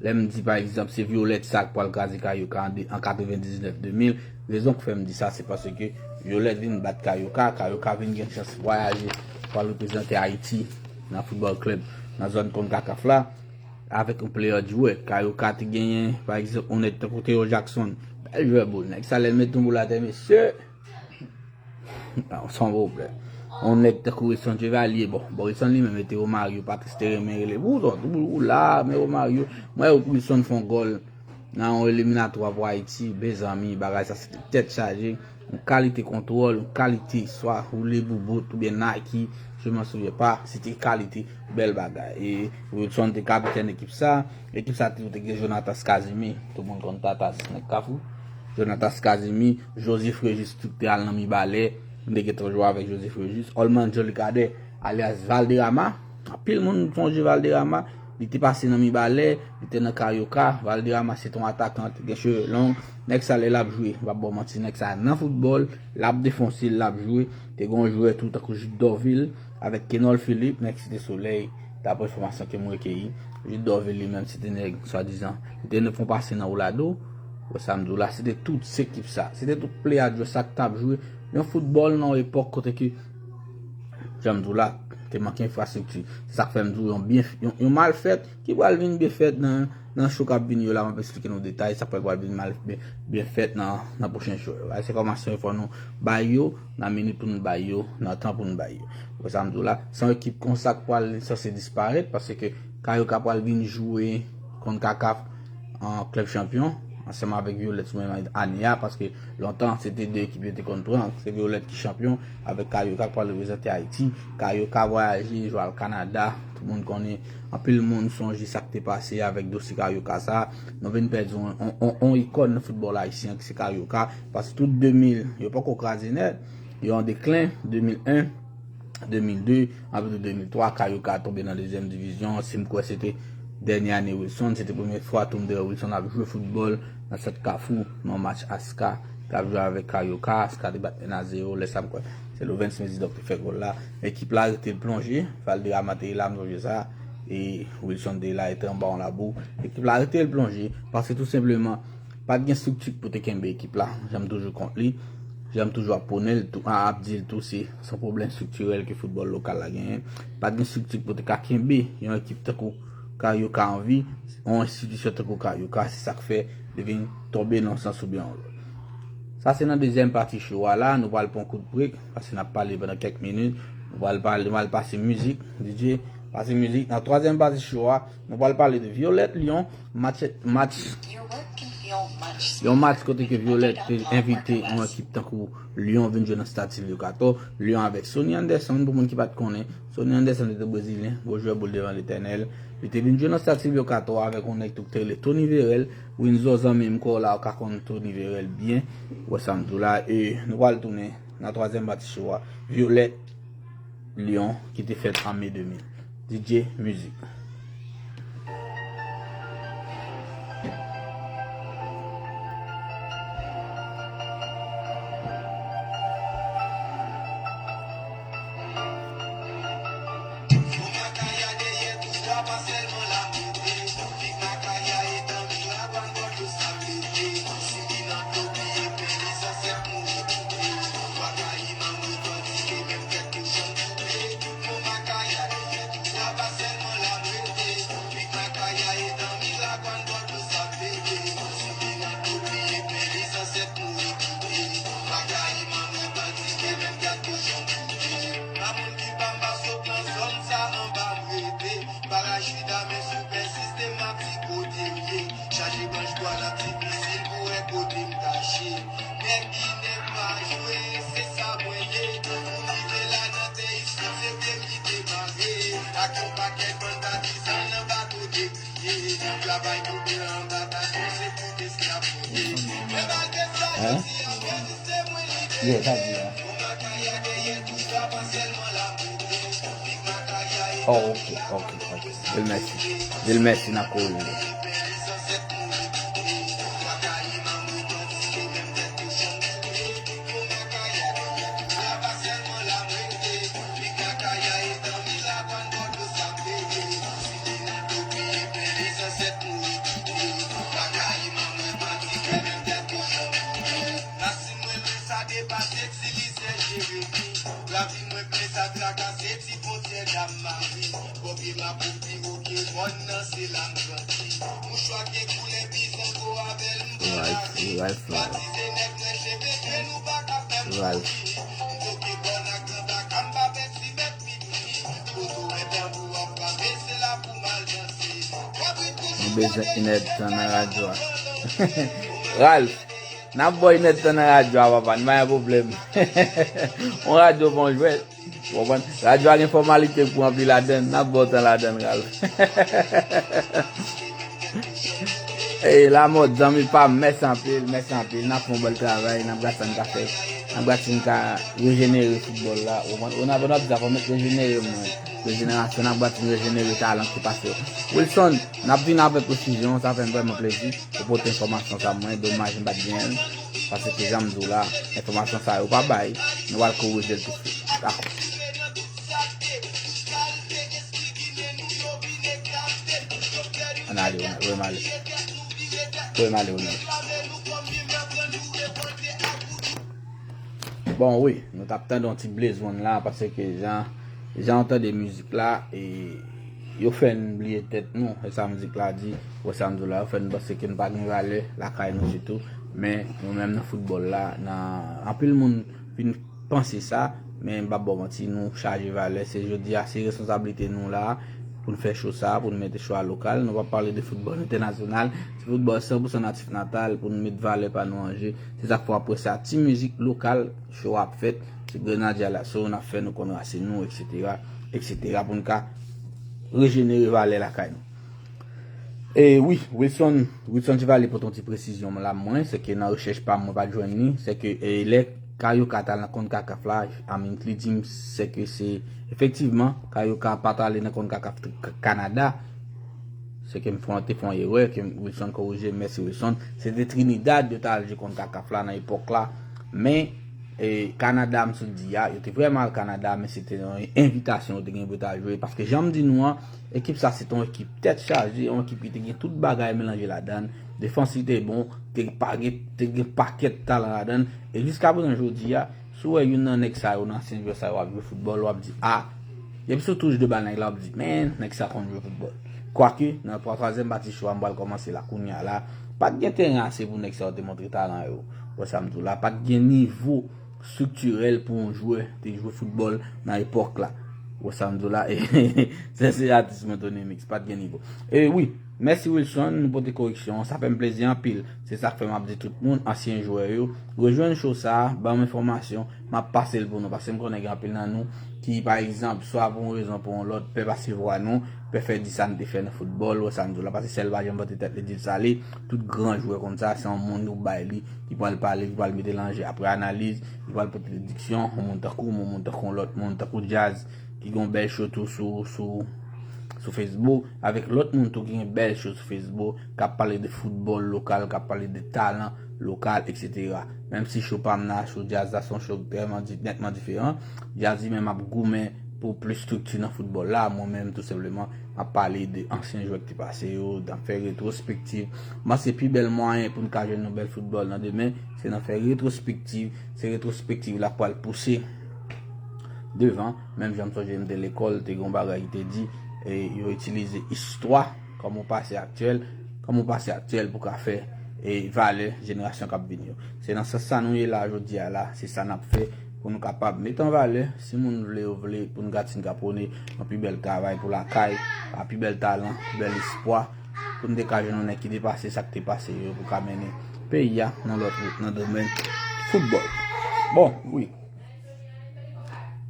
Lè m di, pa egzanp, se Violette sa k pral kraze Carioca an de, an katrevendiznèf de mil. Rezon k fè m di sa, se paske Violette vin bat Carioca. Carioca vin gen chans vwayaje pou al reprezante Ayiti nan foutbòl klèb, nan zòn CONCACAF la, avèk yon pleyad jwè. Carioca te genyen, pa egzanp, yon nèg tankou Theo Jackson. Bèl jwè boul. Nèg sa, lè l met yon boul atè, mesye, non, san pwoblèm. Yon nèg tankou Wilson Chevalier, bon, bon, Wilson li menm, e te Romario, Patrice te renmen rele, "Wouton, tou boul ou la, men Romario." Mwen, Wilson fè yon gòl nan yon eliminatwa pou Ayiti, mezanmi, bagay sa, se te tèt chaje. Yon kalite kontwòl, yon kalite swa woule boubout oubyen Nike, je m'en souviens pas, se te kalite bèl bagay. E Wilson te kapitèn ekip sa, ekip sa toujou te gen Jonatas Casimir, tout moun konn Tatas, nèg Kafou. Jonatas Casimir, Joseph Régis, tout te al nan Mibalè, m te gentan jwe avèk Joseph Régis. Holman Jolly Cadet, alyas Valderrama. Anpil moun sonje Valderrama. Li te pase nan Mibalè, li te nan Carioca. Valderrama se te yon atakan, te gen cheve long. Nèg sa lè l ap jwe, m p ap ba w manti, nèg sa nan foutbòl, l ap defonse, l ap jwe. Te gen yon jwè tou tankou Jude Dorvil avèk Kenol Philippe, nèg Site Solèy, daprè enfòmasyon ke m rekeyi. Jude Dorvil li menm se te nèg, swadizan, li te fè yon pase nan Oulado. Wè sa m di w la, se te tout se ekip sa. Se te tout pleyad jwè sa k t ap jwe yon foutbòl nan yon epòk kote ke, jan m di w la, te manke enfrastrikti. Se sa k fè m di w yon byen, yon, yon mal fèt ki pral vin byen fèt nan, nan show k ap vini yo la, m ap eksplike nou detay sa k pral, pral vin mal, byen, byen fèt nan, nan pwochen show yo. Sa se enfòmasyon fò nou bay yo nan minit pou nou bay yo, nan tan pou nou bay yo. Wè sa m di w la, se yon ekip konsa k pral sanse disparèt, paske Carioca pral vin jwe CONCACAF an klèb chanpyon, ansanm avèk Violette sou menm ane a, paske lontan, se te de ekip yo te konn pran. Se Violette ki chanpyon, avèk Carioca k pral reprezante Ayiti. Carioca vwayaje, jwe al Kanada. Tout moun konnen, anpil moun sonje sa k te pase avèk dosye Carioca sa. Nou vin pèdi yon, yon, yon, yon ikòn nan foutbòl ayisyen, ki se Carioca. Paske tout de mil, yo poko kraze nèt. Yo an deklen, de mil en, de mil de, anplis de de mil twa, Carioca tonbe nan dezyèm divizyon. Si m kwè se te dènye ane Wilson, se te premye fwa tou m te wè Wilson ap jwe foutbòl nan sant Kafou, nan match Aska, t ap jwe avèk Carioca. Aska te bat en a zewo, lè sa m kwè se Lovens Mezidor ki te fè gòl la. Ekip la rete l plonje, Valderrama te la, m sonje sa, e Wilson te la, e te anba yon labou. Ekip la rete l plonje, paske tou senpleman, pa t gen estrikti pou te kenbe ekip la, jan m toujou kont li, jan m toujou ap pwonnen l tou, a, ap di l tou, se, se yon pwoblèm estriktirèl ke foutbòl lokal la genyen. Pa t gen estrikti pou te ka kenbe yon ekip tankou Carioca an vi, yon enstitisyon tankou Carioca, se sa k fè li vin tonbe nan yon sans oubyen yon lòt. Sa se nan dezyèm pati show a la, nou pral pran kout brek, paske n ap pale pandan kèk minit, nou pral pale, nou pral pase mizik, D J, pase mizik. Nan twazyèm pati show a, nou pral pale de Violette Lyon, match, match, yon match kote ke Violette te envite yon ekip tankou Lyon vin jwe nan Stade Sylvio Cator. Lyon avèk Sonny Anderson, pou moun ki pa t konnen, Sonny Anderson se te brezilyen, gwo jwè boul devan Letènèl. Li te vin jwe nan Stade Sylvio Cator avèk yon nèg tou ki te rele Tony Vérel. Windsor, zanmi m, kwè w la, ou ka konn Tony Vérel byen. Ou wè sa m di w la, e nou pral tounen nan twazyèm pati show a. Violette Lyon, ki te fèt an me de mil. D J mizik. Hein? Yeah, sa di la. Oh, ok, ok, ok. Vilmèsi. Vilmèsi nan kouri. Right, right, right. Ralph. Nou bezwen inèdtan nan radyo a. Ralph, n ap ba w inèdtan nan radyo a, papa, n pa gen pwoblèm. Yon radyo pa yon jwèt. Ou konprann? Radyo a gen fòmalite pou ranpli ladann, n ap ba w tan ladann, Ralph. Ey, Lamòt, zanmi pa m, mèsi anpil, mèsi anpil. N ap fè yon bèl travay, n ap gad sa n ka fè. N ap gad si n ka rejenere foutbòl la. Ou konprann? Ou n ap, ou n ap di sa, fò mèt rejenere mwen. Rejenerasyon, n ap gad si n rejenere talan ki pase yo. Wilson, n ap vin avèk presizyon, sa fè m vrèman plezi. Ou pote enfòmasyon sa mwen, domaj m pa t genyen l. Paske jan m di w la, enfòmasyon sa yo pa bay, nou pral korije l tousuit. Dakò. Ann ale, Ronald. Wè m ale. Wè m ale, Ronald. Bon, wi, nou t ap tande yon ti blaze one la, paske jan, jan w tande mizik la, e, yo fè n bliye tèt nou, e sa mizik la di, wè sa m di w la, yo fè n panse ke n pa gen valè lakay nou ditou, men nou menm nan foutbòl la, nan, anpil moun vin panse sa, men m p ap ba w manti, nou chaje valè. Se jodi a, se responsablite nou la pou n fè cho sa, pou n mete cho a lokal. Nou p ap pale de foutbòl entènasyonal, se foutbòl san pou san natif natal pou n met valè pa nou an je. Se sa k fè w ap wè sa, ti mizik lokal, cho a ap fèt, se Grenadye Alaso, n ap fè nou konn rasin nou, et cetera, et cetera, pou n ka rejenere valè lakay nou. E wi, Wilson, Wilson Chevalier pote yon ti presizyon la mwen, se ke nan rechèch pa m, mwen pa t jwenn li, se ke, e, lè Carioca t al nan Concacaf la, I mean, li di m, se ke se, efektivman, Carioca pa t ale nan Concacaf t-, K-, Kanada, se ke m fè, te fè yon erè, ke Wilson korije, mèsi Wilson, se te Trinidad yo t al jwe Concacaf la nan epòk la, men, e, Kanada, m sot di a, yo te vrèman al Kanada, men se te yon envitasyon yo te gen pou yo t al jwe, paske jan m di nou an, ekip sa se te yon ekip tèt chaje, yon ekip ki te gen tout bagay melanje ladan l. Defans li te bon, te pa gen, te gen pakèt talan ladan l. E jiskaprezan jodi a, si w wè youn nan nèg sa yo, nan ansyen jwè sa yo ap jwe foutbòl, w ap di, a, depi si w touche de bal nèg la, w ap di, men, nèg sa konn jwe foutbòl. Kwake, nan twa, twazyèm pati cho a, m pral kòmanse la, kounye a la, pa t gen teren ase pou nèg sa yo te montre talan yo. Wè sa m di w la, pa t gen nivo estriktirèl pou yon jwè te jwe foutbòl nan epòk la. Wè sa m di w la, se, se atis mwen Tony Mix, pa t gen nivo. E wi, mèsi Wilson, nou pote koreksyon an, sa fè m plezi anpil. Se sa k fè m ap di tout moun, ansyen jwè yo, rejwenn cho sa a, ban m enfòmasyon, m ap pase l pou nou, paske m konnen gen anpil nan nou ki, pa egzanp, swa pou yon rezon pou yon lòt, pè pase vwa nou, pè fè di sa n te fè nan foutbòl, wè sa m di w la, paske sèl pa janm vante tèt li di l sale, tout gran jwè konn sa, se yon moun yo bay li, ki pral pale, ki pral mete l an je apre analiz, ki pral pote prediksyon, yon moun tankou m, yon moun tankou yon lòt moun, tankou Jazz, ki gen yon bèl cho tou sou, sou, sou Facebook, avèk lòt moun tou ki gen bèl cho sou Facebook, k ap pale de foutbòl lokal, k ap pale de talan lokal, et cetera. Menm si cho pa m nan, cho Jazz la, se yon cho vrèman di-, nètman diferan. Jazz li menm ap goumen pou plis estrikti nan foutbòl la, mwen menm, tou senpleman, m ap pale de ansyen jwè ki te pase yo, n ap fè retwospektiv. M panse pi bèl mwayen pou n ka jwenn yon bèl foutbòl nan demen, se nan fè retwospektiv. Se retwospektiv la k pral pouse devan. Menm jan m sonje m te lekòl, te gen yon bagay ki te di, e, yo itilize istwa kòm yon pase aktyèl, kòm yon pase aktyèl pou ka fè, e, valè jenerasyon k ap vini yo. Se nan sans sa nou ye la jodi a la, se sa n ap fè pou nou kapab mete an valè, si moun vle yo vle, pou nou gad si n ka pwone yon pi bèl travay pou lakay, a pi bèl talan, pi bèl espwa, pou n te ka jwenn yon nèg ki depase sa k te pase yo, pou ka mennen peyi a nan lòt wout nan domèn foutbòl. Bon, wi.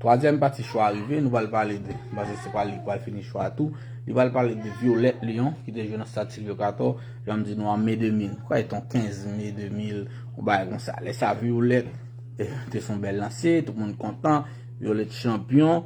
Twazyèm pati chwa a rive, nou pral pale de, m panse se pral li k pral fini chwa a tou. Li pral pale de Violette Lion, ki te jwe nan Stade Sylvio Cator, jan m di nou an me de mil. Kwè se te yon kenz me de mil, yon bagay konsa. Lè sa Violette, eh, te se yon bèl lanse, tout moun kontan. Violette chanpyon,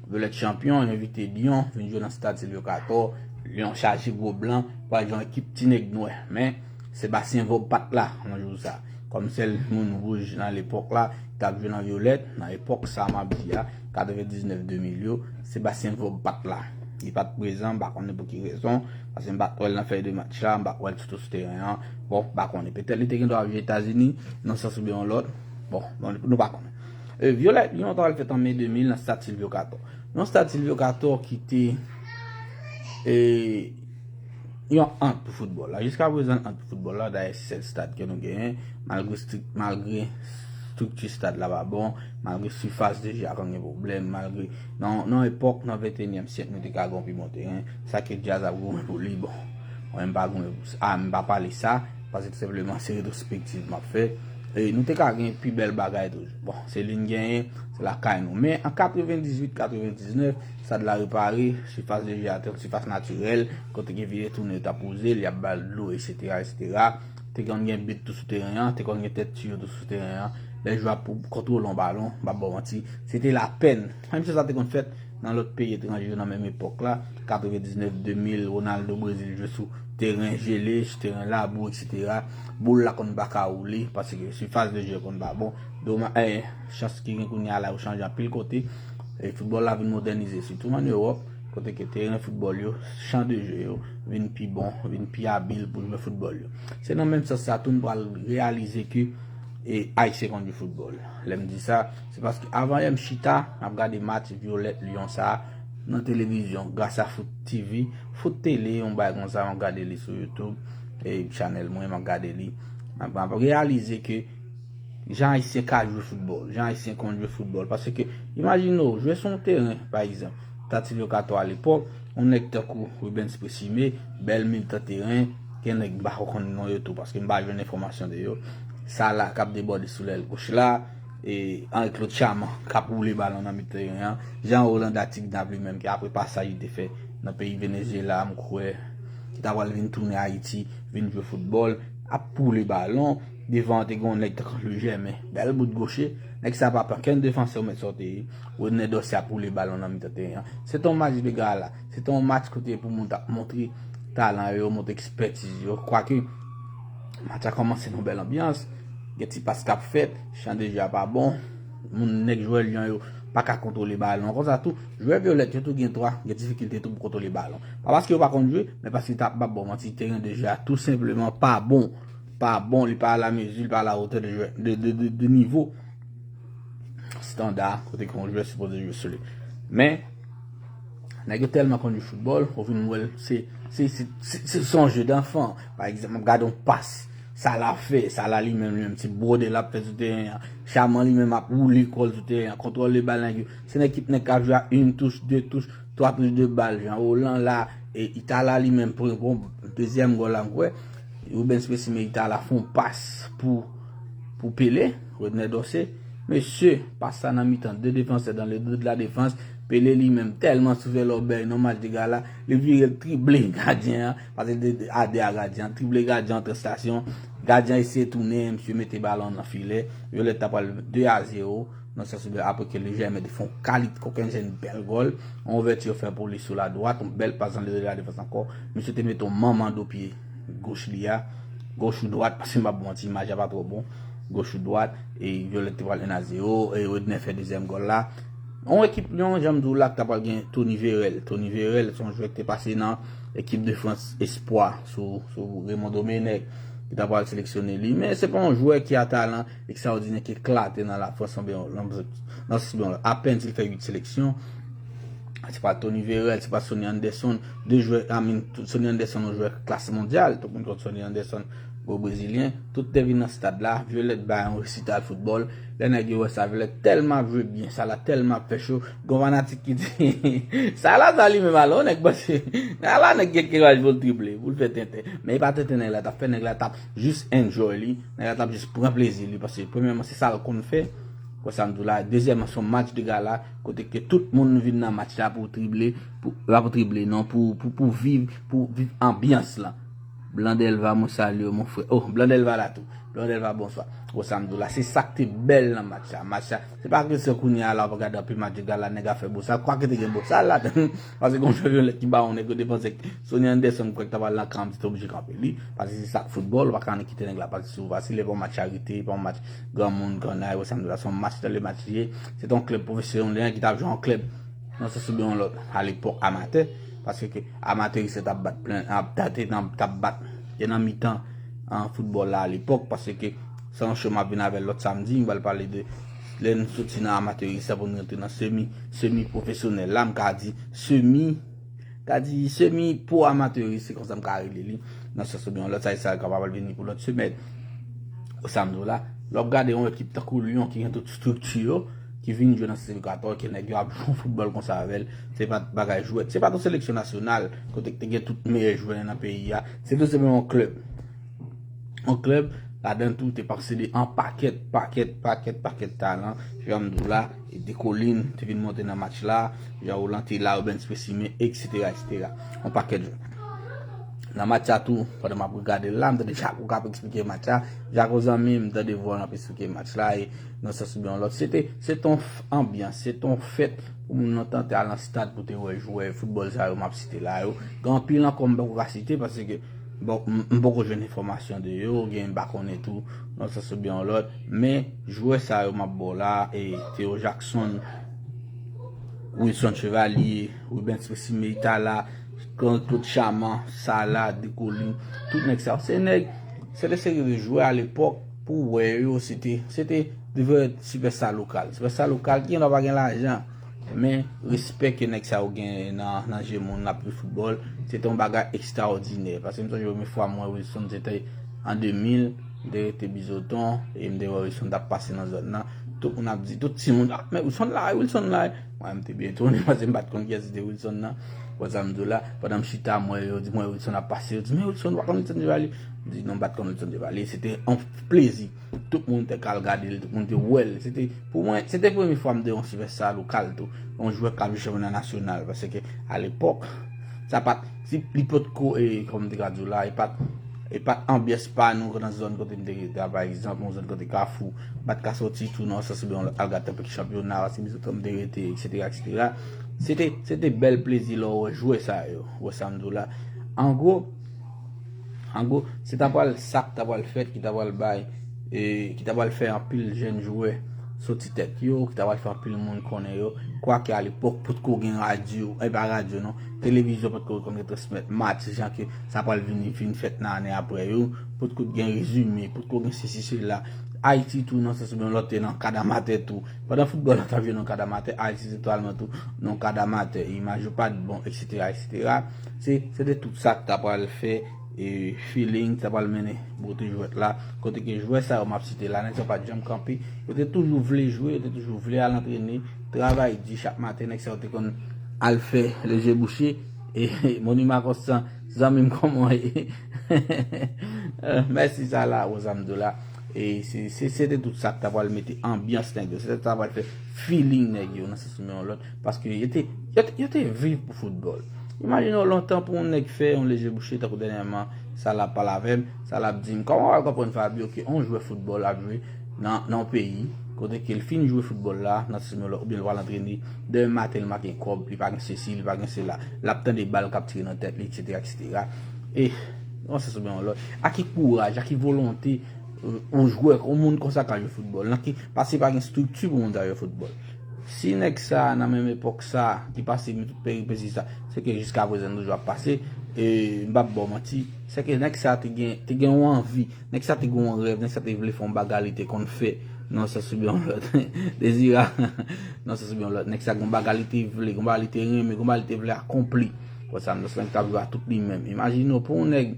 Violette chanpyon, yo envite Lion vin jwe nan Stade Sylvio Cator. Lion chaje gwo blan, pral jwe yon ekip ti nèg nwè. Men, Sébastien Vorbe pa t la nan jou sa. Kòm sèl moun wouj nan lepòk la, ki t ap jwe nan Violette, nan epòk sa m ap di a, katrevendiznèf de mil yo, Sébastien Vorbe pa t la. Li pa t prezan, m pa konnen pou ki rezon, paske m pa t wè l nan fèy de match la, m pa t wè l ditou sou teren an. Bon, m pa konnen. Petèt li te gen dwa ap jwe Etazini, nan sans oubyen yon lòt. Bon, bon, nou pa konnen. E, Violette Lion ta pral fèt an me de mil nan Stade Sylvio Cator. Yon Stade Sylvio Cator ki te, e, yon ant pou foutbòl la. Jiska prezan, ant pou foutbòl la, dayè, se sèl stad ke nou genyen, malgre strik-, malgre estrikti stad la pa bon, malgre sifas de je a konn gen pwoblèm, malgre nan, nan epòk, nan venteyinyèm syèk, nou te ka gen yon pi bon teren, sa ke djaz ap goumen pou li, bon. Mwen, m pa goumen pou sa, a, m pa pale sa, paske tou senpleman, se retwospektiv m ap fè. E nou te ka gen pi bèl bagay toujou. Bon, se li n genyen, se lakay nou. Men an katrevendizuit, katrevendiznèf, stad la repare, sifas de je a te yon sifas natirèl, kote ke vye toune yo t ap poze l, y ap ba l dlo, etsetera, etsetera. Te konn gen bit tou sou teren an, te konn gen tèt tiyo tou sou teren an. Lè jwè ap kontwole yon balon, m p ap ba w manti, se te lapèn. Menm si sa te konn fèt nan lòt peyi etranje yo nan menm epòk la, katrevendiznèf, de mil, Ronaldo Brezil jwe sou teren jele, sou teren labou, etsetera. Boul la konn pa ka woule, paske sifas de je konn pa bon. Doma-, eh, chans ki gen kounye a la, yo chanje anpil kote. E foutbòl la vin mòdènize, sitou ann Ewòp, kote ke teren foutbòl yo, chan de je yo, vin pi bon, vin pi abil pou jwè foutbòl yo. Se nan menm sans sa tou, n pral reyalize ke, e, Ayisyen konn jwe foutbòl. Lè m di sa, se paske avan yè m chita, m ap gade match Violette Lion sa a nan televizyon, gras a Foot T V, Foot Télé, yon bagay konsa, m ap gade li sou YouTube, e chanèl mwen, m ap gade li. M ap, m ap reyalize ke jan Ayisyen ka jwe foutbòl, jan Ayisyen konn jwe foutbòl. Paske, imajine w, jwe sou yon teren, pa egzanp, Stade Sylvio Cator alepòk, yon nèg tankou Rubens Présumé, bèl militan teren, gen nèg m pa ko konn non yo tou, paske m pa jwenn enfòmasyon de yo. Sa la k ap debòde sou lèl goch la, e Henri Claude Chaman k ap woule balon nan mitan teren an, Jean Rolanda Tignave li menm, ki apre pasaj li te fè nan peyi Venezyela, m kwè, ki ta pral vin tounen Ayiti, vin jwe foutbòl, ap woule balon, devan an te gen yon nèg tankou Louis Germain, bèl bout goche, nèg sa pa pran kenn defansè ou mèt sa w te ye, Rodney Dorcé ap woule balon nan mitan teren an. Se te yon match de gala, se te yon match kote pou moun t ap montre talan yo, montre ekspètiz yo. Kwake, match la kòmanse nan yon bèl anbyans, gen ti pas k ap fèt, chan de je a pa bon, moun nèg jwè Lyon yo pa ka kontwole balon. Konsa tou, jwè Violette yo tou gen dwa, gen difikilte tou pou kontwole balon. Pa paske yo pa konn jwe, men paske ta, m p ap ba w manti, teren de je a tou senpleman pa bon. Pa bon, li pa a la mezi, li pa a la wotè de jwè, de, de, de, de nivo estanda, kote ke yon jwè sipoze jwe sou li. Men, nèg yo tèlman konn jwe foutbòl, ou vin wè l, se, se, se, se, se, se yon je danfan. Pa egzanp, m ap gade yon pas, Sala fè, Sala li menm, li menm, ti bwode l ap fè sou teren an. Chaman li menm ap woule kò l sou teren an, kontwole bal nèg yo. Se nèg ki, nèg k ap jwe a une touche, deux touches, twa touch de bal, Jean Roland la, e Itala li menm pran bon dezyèm gòl la, m kwè. Rubens Présumé, Itala fè yon pas pou, pou Pelé, Rodney Dorcé. Mesye, pas sa nan mitan de defansè, dans le dos de la défense, Pelé li menm tèlman souvè lòbèy nan match de gala, li vire l trible gadyen an, pase de, de, a de a gadyen an, trible gadyen an antre stasyon, gadyen an eseye tounen, misye mete balon nan filè, Violette ta pral de a zewo, nan sans oubyen apre ke Louis Germain te fè yon kalit kokenn, se yon bèl gòl, yon ouvèti yo fè pou li sou la dwat, yon bèl pas dans le dos de la défense ankò, misye te mete yon manman do pye goch li a, goch ou dwat, paske m p ap manti, imaj la pa twò bon, goch ou dwat, e Violette te pral en a zewo, e Rodney fè dezyèm gòl la. Yon ekip Lyon, jan m di w la, ki ta pral gen Tony Vérel. Tony Vérel, se yon jwè ki te pase nan ekip de Frans Espwa sou, sou Raymond Domenech, ki ta pral seleksyone li. Men se pa yon jwè ki a talan ekstraòdinè, ki eklate nan la Frans, oubyen nan, nan, nan, apèn si l fè uit seleksyon. Se pa Tony Vérel, se pa Sonny Anderson, de jwè, I mean, Sonny Anderson, yon jwè klas mondyal, tout moun konn Sonny Anderson, gwo brezilyen, tout te vin nan stad la, Violette bay yon resital foutbòl, lè nèg yo wè sa, Violette tèlman ap jwe byen, Sala tèlman ap fè cho, gon fanatik ki di, Sala sa li menm alò, nèg panse, Sala nèg gen kiraj pou l trible, pou l fè tenten, men e pa tenten nèg la t ap fè, nèg la t ap jis enjoy li, nèg la t ap jis pran plezi li, paske premyèman se sa l konn fè, Wè sa m di w la, dezyèmman, se yon match de gala, kote ke tout moun vin nan match la pou trible, pou, pa pou trible, non, pou, pou, pou viv, pou viv anbyans lan. Blan Delva, mwen salye w, mon frè. Oh, Blan Delva la tou. Blan Delva, bonswa. Wè sa m di w la, se sa k te bèl nan match la. Match la, se pa ke se kounye a la, w ap gade anpil match de gala, nèg ap fè bosal. Kwake te gen bosal ladan. Paske gon chanpyonèt ki ba yon nèg yo depanse. Sonny Anderson, kwè k ta pral nan kan, m te oblije kanpe li. Paske se sa k foutbòl, ou pa ka annik kite nèg la pati sou ou fasil. E pa yon match charite, e pa yon match granmoun, kannay, wè sa m di w la, se yon match nan le match li ye. Se te yon klèb pwofesyonèl ki t ap jwe yon klèb, nan sans oubyen yon lòt, alepòk amatè. Paske ke amatè yo t ap bat plen, ap, t ap, t ap bat, te nan mitan an foutbòl la alepòk, paske se yon show m ap vin avè l lòt samdi, m pral pale de lè n soti nan amatèris la pou n rantre nan semi, semi pwofesyonèl la, m ka di semi, ka di semi pwo amatèris, se konsa m ka rele li, nan sans oubyen lòt, sa, sa kapab vini pou lòt semèn. Ou sa m di w la, lè w ap gade yon ekip tankou Lyon ki gen tout estrikti yo, ki vin jwe nan sezon katòz, ke nèg yo ap jwe yon foutbòl konsa avè l, se pa t bagay jwèt. Se pa t yon seleksyon nasyonal, kote k te gen tout meyè jwè nan peyi a. Se tou senpleman yon klèb. Yon klèb, ladan tou, te posede an pakèt, pakèt, pakèt, pakèt talan. Jan m di w la, e De Colin te vin monte nan match la, Jean Rolland te la, Ruben Spécimen, et cetera, et cetera. Yon pakèt jwè. Nan match la tou, pandan m ap gade l la, m tande Jaco k ap eksplike match la. Jaco zanmi m, m tande vwa l ap eksplike match la, e nan sans oubyen yon lòt. Se te, se te yon f-, anbyans, se te yon fèt pou moun nan tante al nan stad pou te wè jwè foutbòl sa yo m ap site la yo. Gen anpil ankò m poko ka site, paske, bon, m, m poko jwenn enfòmasyon de yo, gen m pa konnen tou, nan sans oubyen yon lòt. Men, jwè sa yo m ap ba w la, e Theo Jackson, Wilson Chevalier, Ruben Spécimen, Itala, Claude Chaman, Sala, De Colin, tout nèg sa yo, se nèg, se de seri de jwè alepòk, pou w wè yo, se te, se te de vrè sipèsta lokal. Sipèsta lokal ki gendwa pa gen lajan, men respè ke nèg sa yo gen nan, nan je moun n ap jwe foutbòl, se te yon bagay ekstraòdinè. Paske m sonje premye fwa m wè Wilson, se te an de mil, m te rete Bizoton, e m te wè Wilson t ap pase nan zòn nan. Tout moun ap di, tout timoun, "Ah, men Wilson la, Wilson la." Mwen, m te byen etone, paske m pa t konn kiyès ki te Wilson nan. Wè sa m di w la, pandan m chita, m wè yo di, m wè Wilson ap pase, yo di, "Men Wilson, w pa konn Wilson Chevalier?" M di, "Non, m pa t konn Wilson Chevalier." Se te yon plezi. Tout moun te ka al gade l, tout moun te wè l. Se te, pou mwen, se te premye fwa m te wè yon sipèsta lokal tou. Yon jwè k ap jwe chanpyona nasyonal, paske alepòk, sa pa t, si li potko, e, kòm m te ka di w la, e pa t, e pa t anbyans pa nou nan zòn kote m te rete a, pa egzanp, yon zòn kote Kafou, pa t ka soti tou nan sans oubyen al gade tanpri chanpyona, paske Bizoton m te rete, et cetera, et cetera. Se te, se te bèl plezi lè w wè jwè sa yo, wè sa m di w la. An gwo, an gwo, se ta pral sa k ta pral fèt, ki ta pral bay, e, ki ta pral fè anpil jèn jwè soti tèt yo, ki ta pral fè anpil moun konnen yo. Kwake alepòk, potko gen radyo, e pa radyo non, televizyon potko konn retransmèt match, jan ke sa pral vini, vin fèt nan ane apre yo, potko gen rezime, potko gen sesi, sela. Ayiti tou, nan sans oubyen lòt, te nan kad amatè tou. Pandan foutbòl la t ap jwe nan kad amatè, Ayiti se totalman tou nan kad amatè. Imaj yo pa t bon, et cetera, et cetera. Se, se te tout sa k ta pral fè, e, feeling, ta pral mennen bote jwèt la. Kote ke jwè sa yo m ap site la, nèg sa yo pa t janm kanpe. Yo te toujou vle jwe, yo te toujou vle al antrene, travay di chak maten, nèg sa yo te konn al fè leje bouche. E, Moniman Konstan, zanmi m, kòman w ye? Eh, mèsi sa la, wè sa m di w la. E se, se, se te tout sa k ta pral mete anbyans nèg yo. Se te sa k ta pral fè feeling nèg yo, nan sans oubyen yon lòt. Paske yo te, yo te, yo te viv pou foutbòl. Imajine w lontan pou yon nèg fè yon leje bouche, tankou dènyèman, sa l ap pale avè m, sa l ap di m, kòman w ap konprann Fabio ke yon jwè foutbòl ap jwe nan, nan yon peyi, kote ke l fin jwe foutbòl la, nan sans oubyen yon lòt, oubyen l pral antrene, demen maten l make kòb, li pa gen sesi, li pa gen sela, l ap tande bal k ap tire nan tèt li, et cetera, et cetera. E, nan sans oubyen yon lòt, a ki kouraj, a ki volonte, euh, yon jwè, yon moun konsa ka jwe foutbòl, nan ki, paske pa gen estrikti pou moun sa jwe foutbòl. Si nèg sa nan menm epòk sa, ki pase tout peripesi sa, se ke jiskaprezan toujou ap pase, e m p ap ba w manti, se ke nèg sa te gen, te gen yon anvi, nèg sa te gen yon rèv, nèg sa te vle fè yon bagay li te konn fè, nan sans oubyen yon lòt. Dezira, nan sans oubyen yon lòt, nèg sa gen yon bagay li te vle, gen yon bagay li te renmen, gen yon bagay li te vle akonpli. Wè sa m di w, se nèg t ap jwe a tout li menm. Imajine w, pou yon nèg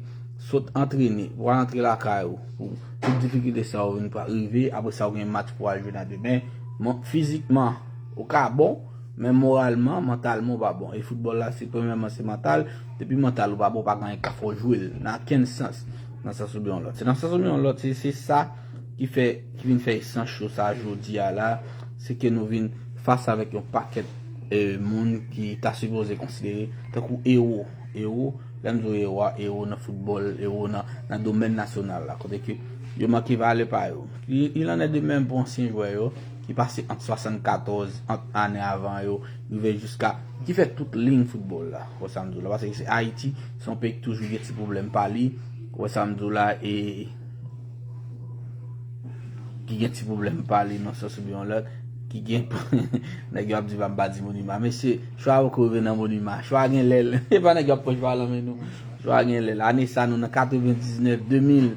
sot antrene, pou al antre lakay ou, pou tout difikilte sa yo vin pa rive, apre sa ou gen match pou al jwe nan demen. Bon, fizikman, ou ka bon, men moralman, mantalman, ou pa bon. E foutbòl la, se premyèman, se mantal. Depi mantal ou pa bon, pa gen anyen k ka fè w jwe l nan kenn sans, nan sans oubyen yon lòt. Se nan sans oubyen yon lòt, se, se sa ki fè, ki vin fè esans cho sa jodi a la, se ke nou vin fas avèk yon pakèt, e, moun ki ta sipoze konsidere tankou ewo. Ewo, lè m di w ewo a, ewo nan foutbòl, ewo nan, nan domèn nasyonal la, kote ke yo manke valè pa yo. Il, il en est de même pou ansyen jwè yo, ki pase ant swasannkatòz, ant ane avan yo, rive jiska, ki fè tout liy foutbòl la. Ou wè sa m di w la, paske se Ayiti, se yon peyi ki toujou gen ti pwoblèm pa li. Ou wè sa m di w la, e ki gen ti pwoblèm pa li nan sans oubyen yon lòt, ki gen nèg yo ap di pa m pa di Monima. Mesye, chwa poko rive nan Monima. Chwa gen lè l. E pa nèg yo ap pran chwa lan men nou. Chwa gen lè l. Ane sa nou nan katrevendiznèf, de mil.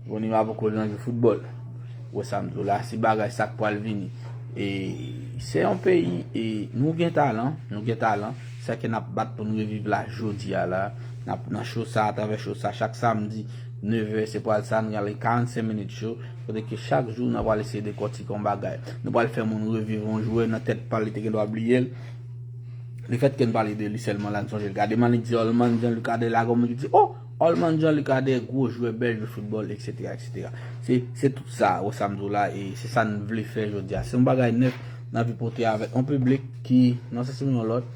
Monima poko nan jwe foutbòl. Ou wè sa m di w la, se bagay sa k pral vini. E se yon peyi, e nou gen talan, nou gen talan. Sa ke n ap bat pou n reviv la jodi a la. N ap nan cho sa, atravè cho sa, chak samdi, nevè, se pral sa, n rale karannsenk minit cho, kote ke chak jou, n ap pral eseye dekòtike yon bagay. Nou pral fè moun reviv yon jwè nan tèt pa l, li te gen dwa bliye l. Lefètke n pale de li sèlman la, n sonje l. Gade Malick Diolman, Jean-Luc Adé, la, kòm ki di, oh, Olman Jean-Luc Adé, gwo jwè, bèl jwè foutbòl, etsetera, etsetera. Se, se tout sa, ou wè sa m di w la, e se sa n vle fè jodi a. Se yon bagay nèf, n anvi pote avèk yon piblik ki, nan sans oubyen yon lòt,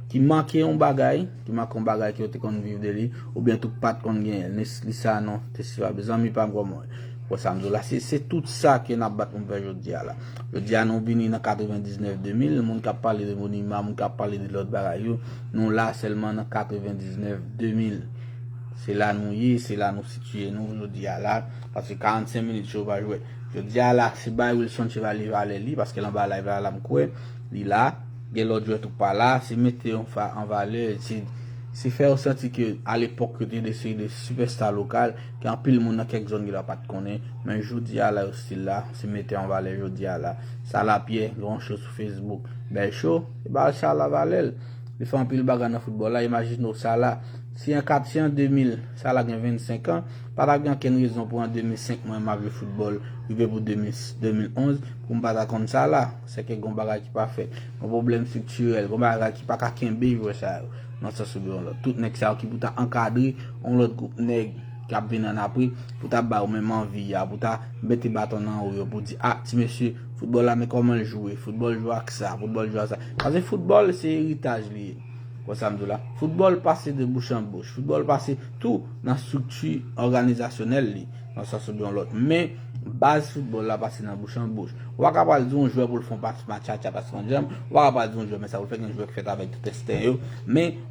ki manke yon bagay, ki manke yon bagay ke yo te konn viv de li, oubyen tou pa t konn genyen l. Nesly Sanon, te si pa bezwen zanmi pa m kòman. Ou wè sa m di w la, se, se tout sa ke n ap bat pou n fè jodi a la. Jodi a, nou vini nan katrevendiznèf, de mil, moun k ap pale de Monima, moun k ap pale de lòt bagay yo, nou la sèlman nan katrevendiznèf, de mil. Se la nou ye, se la nou sitiye nou jodi a la, paske karannsenk minit yo pa jwe. Jodi a la, se bay Wilson Chevalier valè li, paske l anba live la, la m kwè, li la, gen lòt jwè tou pa la, se mete yon fa an valè, se, se fè yo santi ke alepòk yo te de seri de sipèsta lokal, ke anpil moun nan kèk zòn ki la pa t konnen, men jodi a la yo still la, se mete an valè jodi a la. Sala Pyè, gran cho sou Facebook, bèl cho, e ba Sala valè l. Li fè anpil bagay nan foutbòl la, imajine w Sala, si an kat, si an de mil, Sala gen vennsenk an, pa ta gen okenn rezon pou an de mil senk mwen m ap jwe foutbòl, rive pou de mil, de mil onz, pou m pa ta konn Sala. Sèke gon bagay ki pa fèt. Gon pwoblèm estriktirèl, gon bagay ki pa ka kenbe jwè sa yo, nan sans oubyen yon lòt. Tout nèg sa yo ki pou ta ankadre yon lòt gwoup nèg k ap vin annapre, pou ta ba yo menm anvi a, pou ta mete baton nan wo yo, pou di, ah, ti mesye, foutbòl la, men kòman l jwe, foutbòl jwe ak sa, foutbòl jwe ak sa. Paske foutbòl, se eritaj li ye. Wè sa m di w la? Foutbòl pase de bouch an bouch. Foutbòl pase tou nan estrikti òganizasyonèl li, nan sans oubyen yon lòt. Men, baz foutbòl la pase nan bouch an bouch. Ou pa ka pral di yon jwè pou l fè yon pas matchatcha, pas panjanm. Ou pa ka pral di yon jwè, men sa pou l fè gen jwè k fèt avèk tout ensten yo. Men,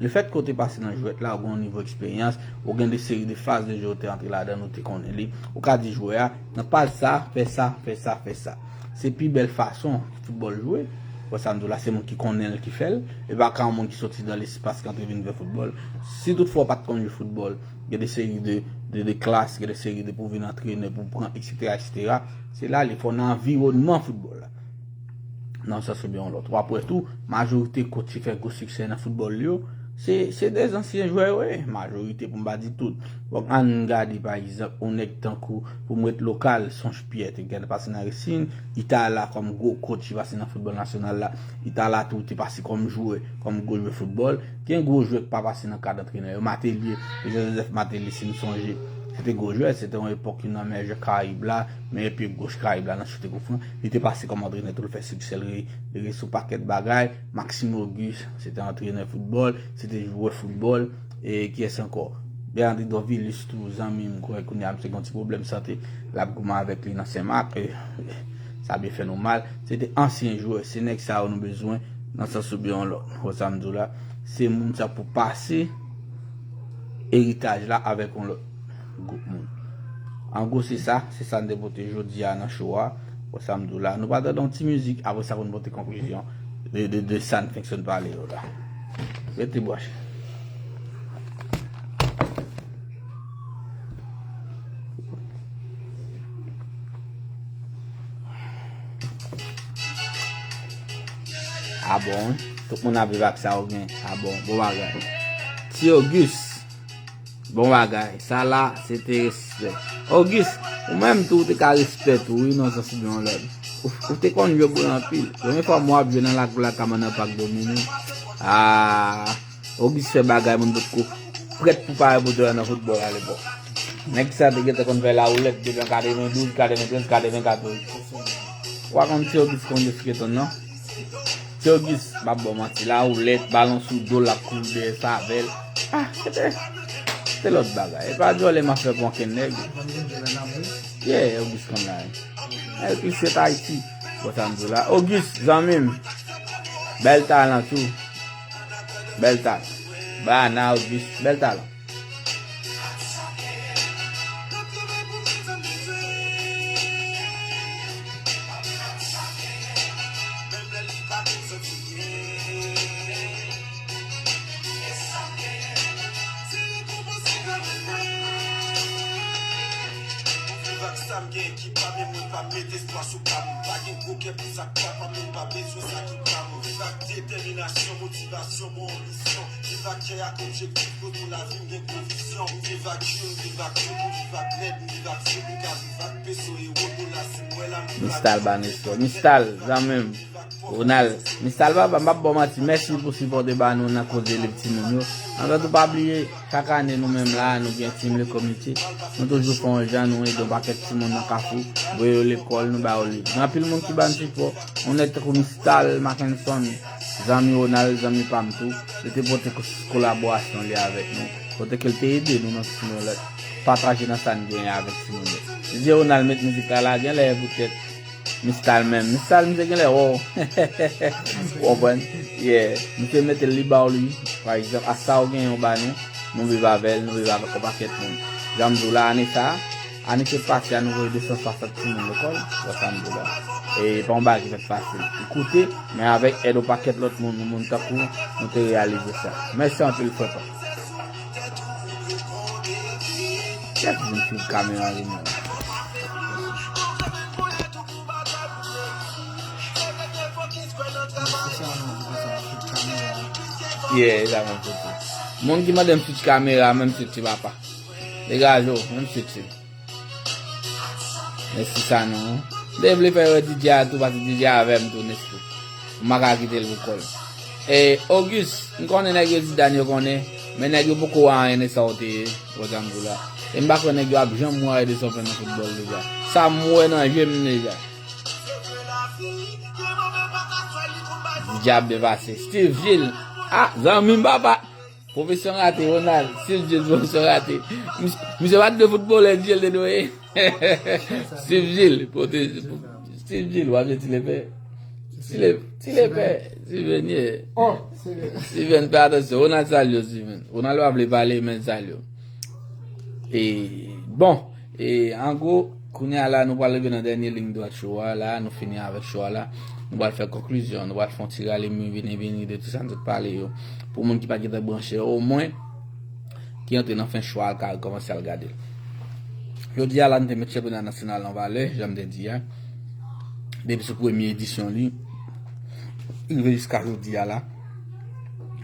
lefètke w te pase nan jwèt la, ou gen yon nivo eksperyans, ou gen de seri de faz de jwe ou te antre ladan l, ou te konnen li. Ou ka di jwè a, nan pas sa, fè sa, fè sa, fè sa. Se pi bèl fason foutbòl jwe. Wè sa m di w la, se moun ki konnen l ki fè l. E pa ka yon moun ki soti nan lespas ki antre vin fè foutbòl. Si toutfwa w pa t konn jwe foutbòl, gen de seri de, de, de klas, gen de seri de pou vin antrenè, pou pran, etsetera, etsetera. Se la li fè w nan anviwònman foutbòl la. Nan sans oubyen yon lòt. W ap wè tou, majorite kotch ki fè gwo siksè nan foutbòl yo, se, se de zansyen jwè yo ye. Majorite, pou m pa di tout. Bon, ann gade, pa egzanp, yon nèg tankou, pou m ret lokal, Sonch Pyè, te gen pase nan Resin, Itala kòm gwo kotch ki pase nan foutbòl nasyonal la. Itala tou te pase kòm jwè, kòm gwo jwè foutbòl. Gen gwo jwè ki pa pase nan kad antrenè yo. Matelye, Joseph Matelye, si n sonje, se te gwo jwè, se te yon epòk youn nan meyè jwè Karayib la, meyè pye goch Karayib la nan choute koufran. Li te pase kòm antrenè tou, l fè siksè, l re-, li rete sou pakèt bagay. Maxime Auguste, se te antrenè foutbòl, se te jwè foutbòl. E kiyès ankò? Bernard Dovilus tou, zanmi m, kwè kounye a misye gen yon ti pwoblèm sante, l ap goumen avèk li nan Senmak, e sa byen fè nou mal. Se te ansyen jwè, se nèg sa yo nou bezwen, nan sans oubyen yon lòt. Wè sa m di w la, se moun sa pou pase eritaj la avèk yon lòt gwoup moun. An gwo, se sa, se sa n te pote jodi a nan show a. Wè sa m di w la, nou pral tande yon ti mizik, apre sa pou n pote konklizyon de, de, de sa n fenk sot pale yo la. Rete branche. A bon, wi. Tout moun ap viv ak sa yo gen. A bon, bon bagay. Ti Auguste, bon bagay. Sa la, se te respè. Auguste, ou menm tou, ou te ka respè tou, wi, nan sans oubyen yon lòt. Ou, ou te konn jwe boul anpil. Premye fwa m wè w ap jwe nan lakou lakay mwen nan Pak Domini. Ah, Auguste fè bagay moun potko prèt pou pare pou jwe nan foutbòl alepòk. Nèg sa te gentan konn fè lawoulèt depi an katrevendouz, katreventrèz, katrevenkatòz. Ou pa konn Ti Ogis konn de Sketon, non? Ti Ogis, m ap ba w manti, lawoulèt, balon sou do l, l ap kouri dèyè sa avè l. Ah, se te, se te lòt bagay. E pa djòlè m ap fè pou ankenn nèg. Yeah, Ogis konn la. El Cliché Haïti. Bon, sa m di w la. Ogis, zanmi m. Bèl talan tou. Bèl talan. Bana, Ogis, bèl talan. Viv ak sa m gen ki pa m, e mwen pa mete espwa sou pa m. Pa gen gwo kè pou sa k pa pa m, mwen pa bezwen sa ki pa m. Viv ak detèminasyon, motivasyon, bon anbisyon. Viv ak kè ak objektif, kote lavi m gen konviksyon. Viv ak youn, viv ak youn, viv ak lèd, viv ak sou, m ka viv ak peso e wopo la si m wè la m viv ak Mistal Baneso, Mistal, zanmi m. Ronald, Mistal papa, m ap ba w manti, mèsi pou sipò w te ba nou nan koze liv timoun yo. Anvan tou, pa bliye, chak ane nou menm la, nou gen Team Le Comité. Nou toujou fè yon jan, nou ede yon pakèt timoun nan Kafou, voye yo lekòl, nou ba yo liv. Gen anpil moun ki ba n sipò, yon nèg tankou Mistal Mackenson, zanmi Ronald, zanmi pa m tou, li te pote ko-, kolaborasyon li avèk nou. Kote ke l te ede nou nan ti yon lòt, pataje nan sa n genyen avèk timoun yo. Li di Ronald met mizik la la, genlè poutèt Mistal menm. Mistal, misye genlè, wow. Ou konprann? Yeah. Misye mete l, li ba w li. Pa egzanp, a sa w genyen, w ba nou. Nou viv avè l, nou viv avèk yon pakèt moun. Jan m di w la, ane sa a, ane ki pase a, nou voye de san swasant timoun lekòl. Wè sa m di w la. E pa yon bagay ki fèt fasil. Li koute, men avèk èd yon pakèt lòt moun, yon moun tankou w, nou te reyalize sa. Mèsi anpil, frè pa m. Kiyès ki vin sou kamera li menm? Yeah, e sa menm se ti. Moun ki mande m switch kamera, menm se ti papa. Degaje w, menm se ti. Mèsi sa non. M te vle fè wè D J a tou, paske D J a avè m tou, Nespo. M pa ka kite l pou kò l. E, Auguste, m konnen nèg yo Zidane yo konnen, men nèg yo poko wè anyen nan sa w te ye, wè sa m di w la. E m pa kwè nèg yo ap janm wè anyen de sa w fè nan foutbòl deja. Sa m wè nan je m deja. Di djab byen pase. Steve Gilles. Ah, zanmi m papa. Pwofesyon rate, Ronald. Steve Gilles, pwofesyon rate. Mis-, misye pa t dwe foutbolè, Gilles te dwe ye. Steve Gilles, pwote-, Steve Gilles, w ap di ti lepè. Ti le-, ti lepè. Steven, yeah. Oh, Steven. Steven, fè atansyon. Ronald salye w, Steven. Ronald pa vle pale, men l salye w. E, bon, e, an gwo, kounye a la, nou pral rive nan dènye liy dwat show a la, nou fini avèk show a la. Nou pral fè konklizyon, nou pral fè yon ti rale mi vini vini de tout sa n sot pale yo. Pou moun ki pa t gentan branche, omwen, ki antre nan fen show a, ka rekòmanse al gade l. Jodi a la, nou te met chanpyona nasyonal an valè, jan m te di a. Depi sou premye edisyon li, rive jiska jodi a la.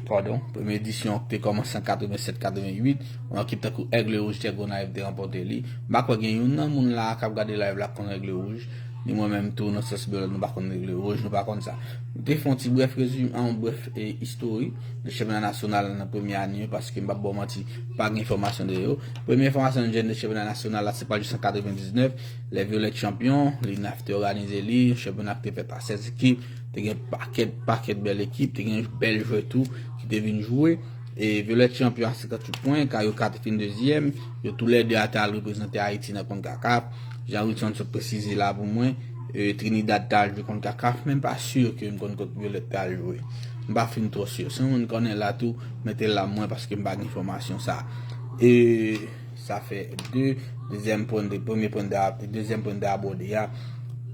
Padon, premye edisyon ki te kòmanse an katrevennsèt katrevennuit, yon ekip tankou Aigle Rouge Tè Gonayiv te ranpòte li. M pa kwè gen youn nan moun la a k ap gade live la k konn Aigle Rouge. Ni mwen menm tou, nan sans bèl, nou pa konn Aigle Rouge, nou pa konn sa. Nou te fè yon ti brèf rezime, yon brèf, e, istori de chanpyona nasyonal nan premye ane yo, paske m p ap ba w manti, pa gen enfòmasyon de yo. Premye enfòmasyon nou jwenn de chanpyona nasyonal la, se pa jis an katrevendiznèf, lè Violette chanpyon, Linaf te òganize li, yon chanpyona ki te fèt a sèz ekip, te gen pakèt, pakèt bèl ekip, te gen bèl jwè tou ki te vin jwe. E Violette chanpyon a senkanntuit pwen, Carioca te fin dezyèm, yo toulède a te al reprezante Ayiti nan CONCACAF. Jan Wilson sot presize la pou mwen, e, Trinidad te al jwe CONCACAF, men m pa si ke m konn kot Violette te al jwe. M pa fin twò si. Si yon moun konnen la tou, mete l la mwen paske m pa gen enfòmasyon sa. E Sa fè de, dezyèm pwen de, premye pwen de, dezyèm pwen de abòde a.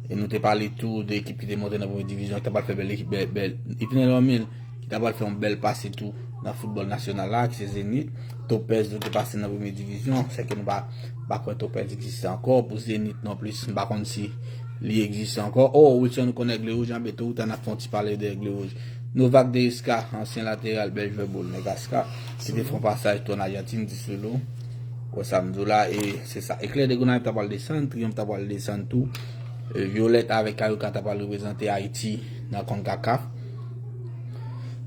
E nou te pale tou de ekip ki te monte nan premye divizyon, ki ta pral fè bèl ekip, bèl, bèl, Eternel Anmil, ki ta pral fè yon bèl pase tou nan foutbòl nasyonal la, ki se Zenith. Topez tou te pase nan premye divizyon, sèke nou pa, pa kwè Topez egziste ankò. Pou Zenith non plis, m pa konn si li egziste ankò. Oh, Wilson, ou konn Aigle Rouge, anben tou ou ta n ap fè yon ti pale de Aigle Rouge. Novak Deriska, ansyen lateral, bèl jwè bòl, nèg Aska, ki te fè yon pasaj tou ann Ajantin, di sou lo. Wè sa m di w la, e se sa. Eclair de Gonayiv ta pral desann, Triyonf ta pral desann tou. E, Violette avèk Carioca ta pral reprezante Ayiti nan CONCACAF.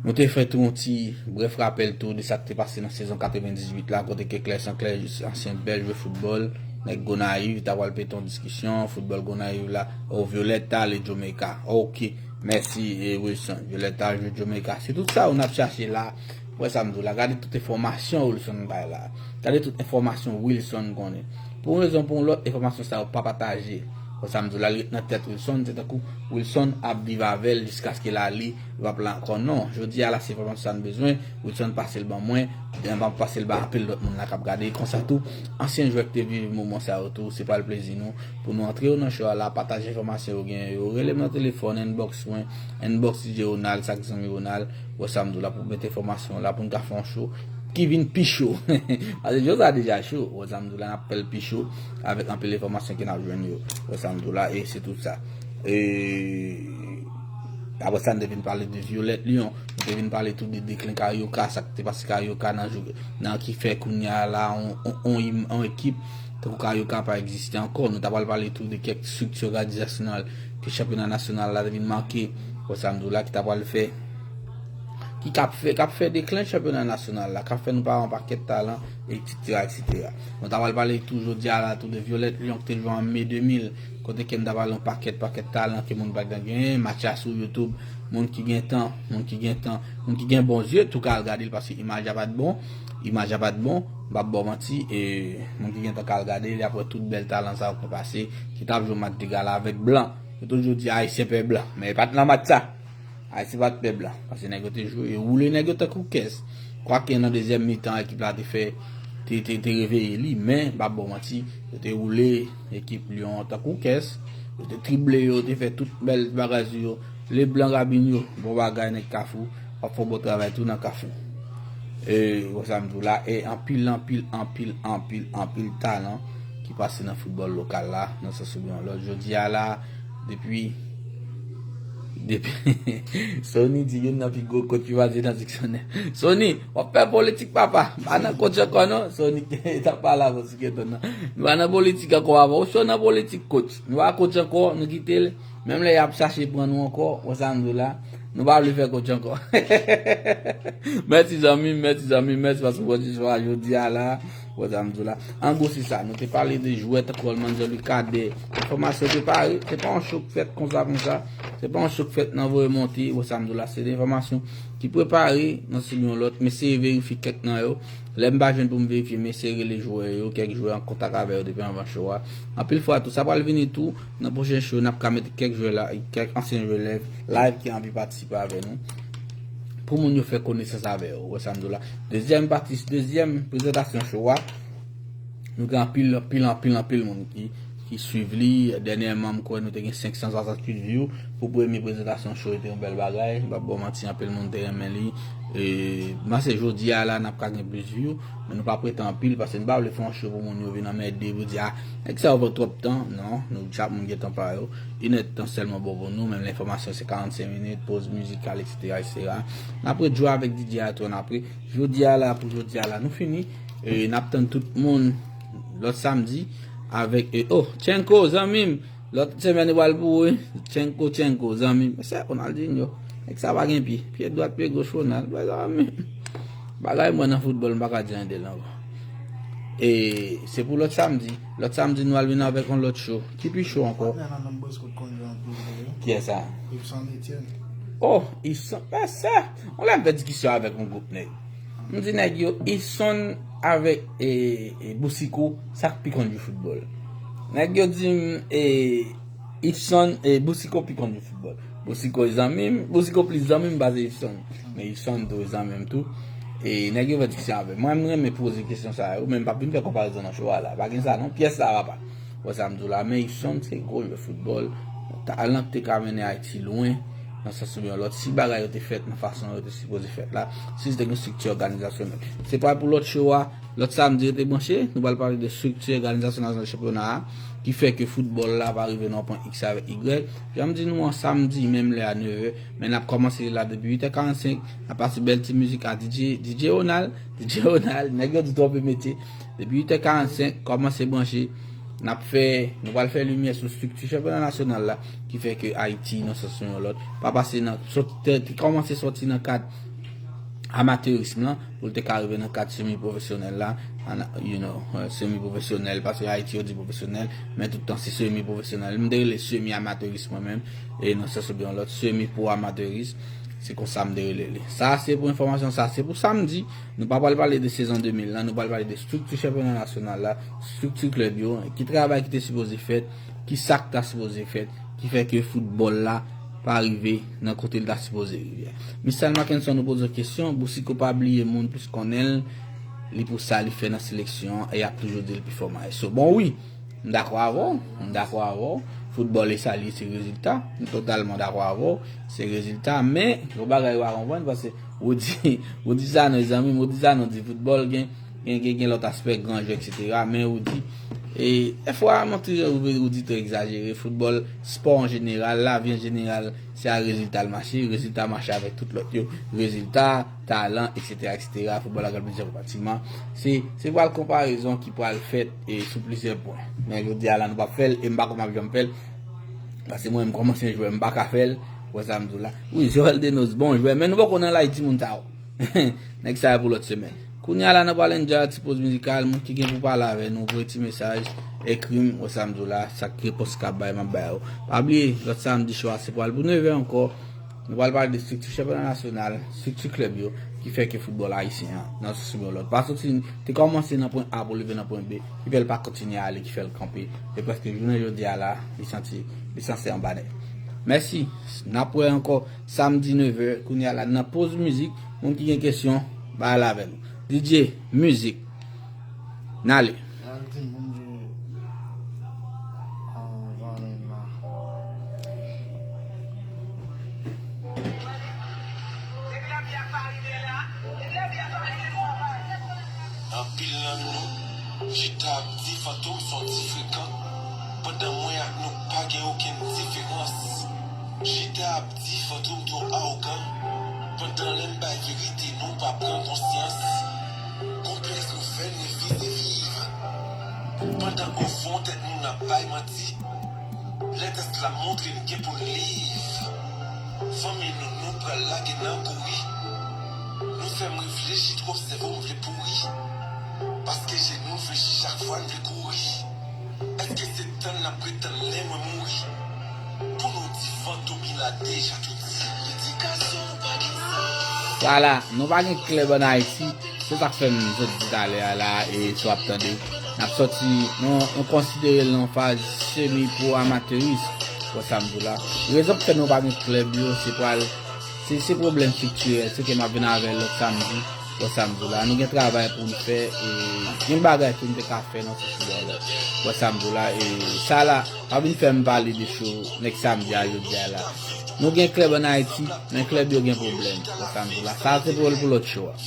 Nou te fè tou yon ti brèf rapèl tou de sa k te pase nan sezon katrevendizuit la, kote ke Clerson Clerjus, ansyen bèl jwè foutbòl, nèg Gonayiv, ta pral pete yon diskisyon, foutbòl Gonayiv la, o Violetta ale Jamaica. Ok, mèsi, e, Wilson. Violetta al jwe Jamaica. Se tout sa yo n ap chache la. Wè sa m di w la, gade tout enfòmasyon Wilson bay la. Gade tout enfòmasyon Wilson konnen. Pou yon rezon, pou yon lòt, enfòmasyon sa yo pa pataje. Wè sa m di w la, li ret nan tèt Wilson, se tankou Wilson ap viv avè l jiskaske l ale, li p ap la ankò. Non, jodi a la, se enfòmasyon sa n bezwen, Wilson pase l ban mwen, m ap pase l ba anpil lòt moun la k ap gade. Konsa tou, ansyen jwè ki te viv moman sa yo tou, se pral plezi nou pou nou antre yo nan show a la, pataje enfòmasyon yo genyen yo, rele m nan telefòn, inbox mwen, inbox D J Ronald, sa k zanmi Ronald, wè sa m di w la, pou mete enfòmasyon la, pou n ka fè yon show ki vin pi cho. Paske show sa deja cho, wè sa m di w la, n ap fè l pi cho avèk anpil enfòmasyon ke n ap jwenn yo, wè sa m di w la, e se tout sa. E apre sa, n te vin pale de Violette Lion, nou te vin pale tou de deklen Carioca, sa k te pase Carioca nan jou, nan ki fè kounye a la, on, on, on, on ekip tankou Carioca pa egziste ankò. Nou ta pral pale tou de kèk estrikti òganizasyonèl ke chanpyona nasyonal la te vin make, wè sa m di w la, ki ta pral fè, ki k ap fè, k ap fè deklen chanpyona nasyonal la, k ap fè nou pa wè yon pakèt talan, etsetera, etsetera. Nou ta pral pale tou jodi a la tou de Violette Lion ki te jwe an me de mil, kote ke m ta pale yon pakèt, pakèt talan ke moun pa t genyen. Match la sou YouTube, moun ki gen tan, moun ki gen tan, moun ki gen bon zye, tou ka al gade l paske imaj la pa t bon, imaj la pa t bon, m p ap ba w manti, e moun ki gen tan ka al gade l, y ap wè tout bèl talan sa yo ki pase, ki t ap jwe match de gala avèk blan. Yo toujou di Ayisyen pè blan, men e pa t nan match sa. Ayisyen pa t pè blan, paske nèg yo te jwe, yo woule nèg yo tankou kès. Kwake nan dezyèm mitan, ekip la te fè, te, te, te reveye li, men, m p ap ba w manti, yo te woule ekip Lyon an tankou kès. Yo te trible yo, yo te fè tout bèl bagay sou yo. Leblan Rabinho, bon bagay, nèg Kafou, w ap fè yon bon travay tou nan Kafou. E, wè sa m di w la, e anpil, anpil, anpil, anpil, anpil talan ki pase nan foutbòl lokal la, nan sans oubyen yon lòt. Jodi a la, depi, depi, Sony di youn nan pi gwo kot ki pase nan diksyonè. Sony, w ap fè politik, papa. M pa nan coach ankò, non. Sony t ap pale avè Siketon nan. Nou pa nan politik ankò, papa. Ou si w nan politik, coach. Nou pa coach ankò, nou kite l. Menm lè y ap chache pran nou ankò, wè sa m di w la, nou pa vle fè coach ankò. Mèsi zanmi m, mèsi zanmi m, mèsi paske w pran ti swa jodi a la, wè sa m di w la. An gwo se sa, nou te pale de jwè tankou Almanzor Lucadé. Enfòmasyon te pare, se pa yon cho k fèt konsa konsa, se pa yon cho k fèt nan voye monte, wè sa m di w la, se de enfòmasyon ki prepare nan sou yon lòt, m eseye verifye kèk nan yo. Lè m pa jwenn pou m verifye, m eseye rele jwè yo, kèk jwè an kontak avè yo depi anvan show a. Anpil fwa tou, sa pral vini tou, nan pwochen show, n ap ka mete kèk jwè la, kèk ansyen jwè live, live ki anvi patisipe avè nou. Pou moun yo fè konesans avè yo, wè sa m di w la. Dezyèm pati, dezyèm prezantasyon show a, nou gen anpil, anpil, anpil, anpil moun ki, ki swiv li. Dènyèman, m kwè nou te gen senk san swasanntuit view. Pou premye prezantasyon show, li te yon bèl bagay. M p ap ba w manti, anpil moun te renmen li. E, m panse jodi a la, n ap ka gen plis view. Men nou pa prete anpil, paske nou pa vle fè yon show pou moun yo vin anmède, pou di, "A, nèg sa yo pran twòp tan." Non, nou, chak moun gen tan pa yo. Inèdtan sèlman bon pou nou, menm lè enfòmasyon se karannsenk minit, poz mizikal, etsetera, etsetera. N ap ret jwe avèk D J a tou ann apre. Jodi a la, pou jodi a la, nou fini. E, n ap tann tout moun lòt samdi avèk, e, oh, Tchenko, zanmi m, lòt semèn ou pral pou ou, wi. Tchenko, Tchenko, zanmi m. Se Ronaldinho. Nèg sa pa gen pye. Pye dwat, pye goch, Ronald. Wè, zanmi m. Bagay mwen nan foutbòl, m pa ka di anyen de l ankò. E se pou lòt samdi. Lòt samdi, nou al vin avèk yon lòt show. Ki pi cho ankò? Patnè nan menm Bosco t konn jwe anpil vre, wi. Kiyès sa? Yveson Etienne. Oh, Yveson, mèsi. On lè m fè diskisyon avèk yon gwoup nèg. M di nèg yo, Yveson avèk, e, e, Boucicaut, sa k pi konn jwe foutbòl. Nèg yo di m, e, Yveson, e, Boucicaut pi konn jwe foutbòl. Boucicaut zanmi m, Boucicaut plis zanmi m pase Yveson. Men Yveson tou zanmi m tou. E nèg yo fè diskisyon avè m. Mwen, m renmen poze kesyon sa yo, men m p ap vin fè konparezon nan show a la. Pa gen sa non, pyès sa papa. Wè sa m di w la, men Yveson se gwo jwè foutbòl. Talan ki te ka mennen Ayiti lwen, nan sans oubyen lòt. Si bagay yo te fèt nan fason yo te sipoze fèt la, si se te gen estrikti òganizasyonèl. Se pa pou lòt show a, lòt samdi rete branche, nou pral pale de estrikti òganizasyonèl nan chanpyona a, ki fè ke foutbòl la pa rive nan yon pwen X avèk Y. Jan m di nou an, samdi, menm lè a, nevè, men n ap kòmanse la depi uit è karannsenk, n ap pase bèl ti mizik a D J, D J Ronald, D J Ronald, nèg yo di twonpe metye. Depi uit è karannsenk, kòmanse branche, n ap fè, nou pral fè limyè sou estrikti chanpyona nasyonal la, ki fè ke Ayiti, nan sans yon lòt, pa pase nan, sot-, te, te kòmanse sòti nan kad amatèrism lan, pou l te ka rive nan kad semi pwofesyonèl la, you know, semi pwofesyonèl, paske Ayiti yo di pwofesyonèl, men tout tan se semi pwofesyonèl. M te rele semi amatèrism mwen menm, e nan sans oubyen lòt, semi pwo amatèrism, se konsa m te rele li. Sa se pou enfòmasyon, sa se pou samdi. Nou pa pral pale de sezon de mil lan, nou pral pale de estrikti chanpyona nasyonal la, estrikti klèb yo, ki travay ki te sipoze fèt, ki sa k ta sipoze fèt, ki fè ke foutbòl la pa rive nan kote l ta sipoze rive. Michel Mackenson nou poze kesyon, Boucicaut pa bliye moun plis konnen l, li pou sa li fè nan seleksyon an, e y ap toujou di l pi fò Maestro. Bon, wi, m dakò avè w, m dakò avè w. Foutbòl e sa li ye, se rezilta. M totalman dakò avè w, se rezilta. Men, yon bagay ou pa konprann, paske ou di, ou di sa non, zanmi m, ou di sa non, di foutbòl gen, gen, gen, gen lòt aspè, gran jwè, etsetera. Men ou di, e, dèfwa, m antre, ou, ou di twò egzajere. Foutbòl, spò an jeneral, lavi an jeneral, se a rezilta l mache, rezilta mache avèk tout lòt yo. Rezilta, talan, etsetera, etsetera. Foutbòl la gen plizyè konpatiman. Se, se pral konparezon ki pral fèt e sou plizyè pwen. Men jodi a la, nou p ap fè l, e m pa kwè m ap janm fè l. Paske mwen menm kòm ansyen jwè, m pa ka fè l. Ou wè sa m di w la? Wi, Joel Denos, bon jwè, men nou poko nan lay timoun sa yo. Nèg sa yo pou lòt semèn. Kounye a la, n ap pale n djaz ti poz mizikal, moun ki gen pou pale avè nou, voye ti mesaj, ekri m, ou wè sa m di w la, sa k repons k ap bay, m ap bay ou. Pa bliye, lòt samdi swa, se pral pou nevè ankò. Nou pral pale de estrikti chanpyona nasyonal, estrikti klèb yo, ki fè ke foutbòl ayisyen an, nan yon sans oubyen lòt, pa soti, te kòmanse nan pwen A pou rive nan pwen B, ki fè l pa kontinye ale, ki fè l kanpe. E prèske jounen jodi a la, li santi, li sanse anba nèt. Mèsi. N ap wè ankò samdi nevè, kounye a la, nan poz mizik, moun ki gen kesyon, ba l avè nou. D J, mizik. N ale. N al di moun yo anvan menm la. Anpil nan nou chita ap di Fantom s on ti frekan, pandan mwen ak nou pa gen okenn diferans. Chita ap di Fantom twò awogan, pandan lè m bay verite nou pa pran konsyans. Konplèks nou fè n refize viv, pandan ofon tèt nou n ap bay manti. Lè tès la montre n gen pou n liv, fanmi nou nou pral lage nan kouri. Nou fè m reflechi twòp, sèvo m vle pouri. Paske je nou flechi chak fwa n vle kouri. Èske se tann n ap ret tann lè mwen mouri? Pou nou di Fantom li la deja tou di. Edikasyon nou pa gen sa. Sa la, nou pa gen klèb ann Ayiti. Se sa k fè m sot di talè a la, e si w ap tande, n ap sòti, nou, nou konsidere l nan yon faz semi pwo amatèris, wè sa m di w la. Rezon k fè nou pa gen klèb yo, se pral, se, se pwoblèm striktirèl, se ke m ap vin avè l lòt samdi, wè sa m di w la. Nou gen travay pou n fè, e gen bagay ke n te ka fè nan sou sou lòt, wè sa m di w la, e sa la, pa vin fè m pale de cho nèg samdi a jodi a la. Nou gen klèb ann Ayiti, men klèb yo gen pwoblèm, wè sa m di w la. Sa se pou, pou lòt cho a.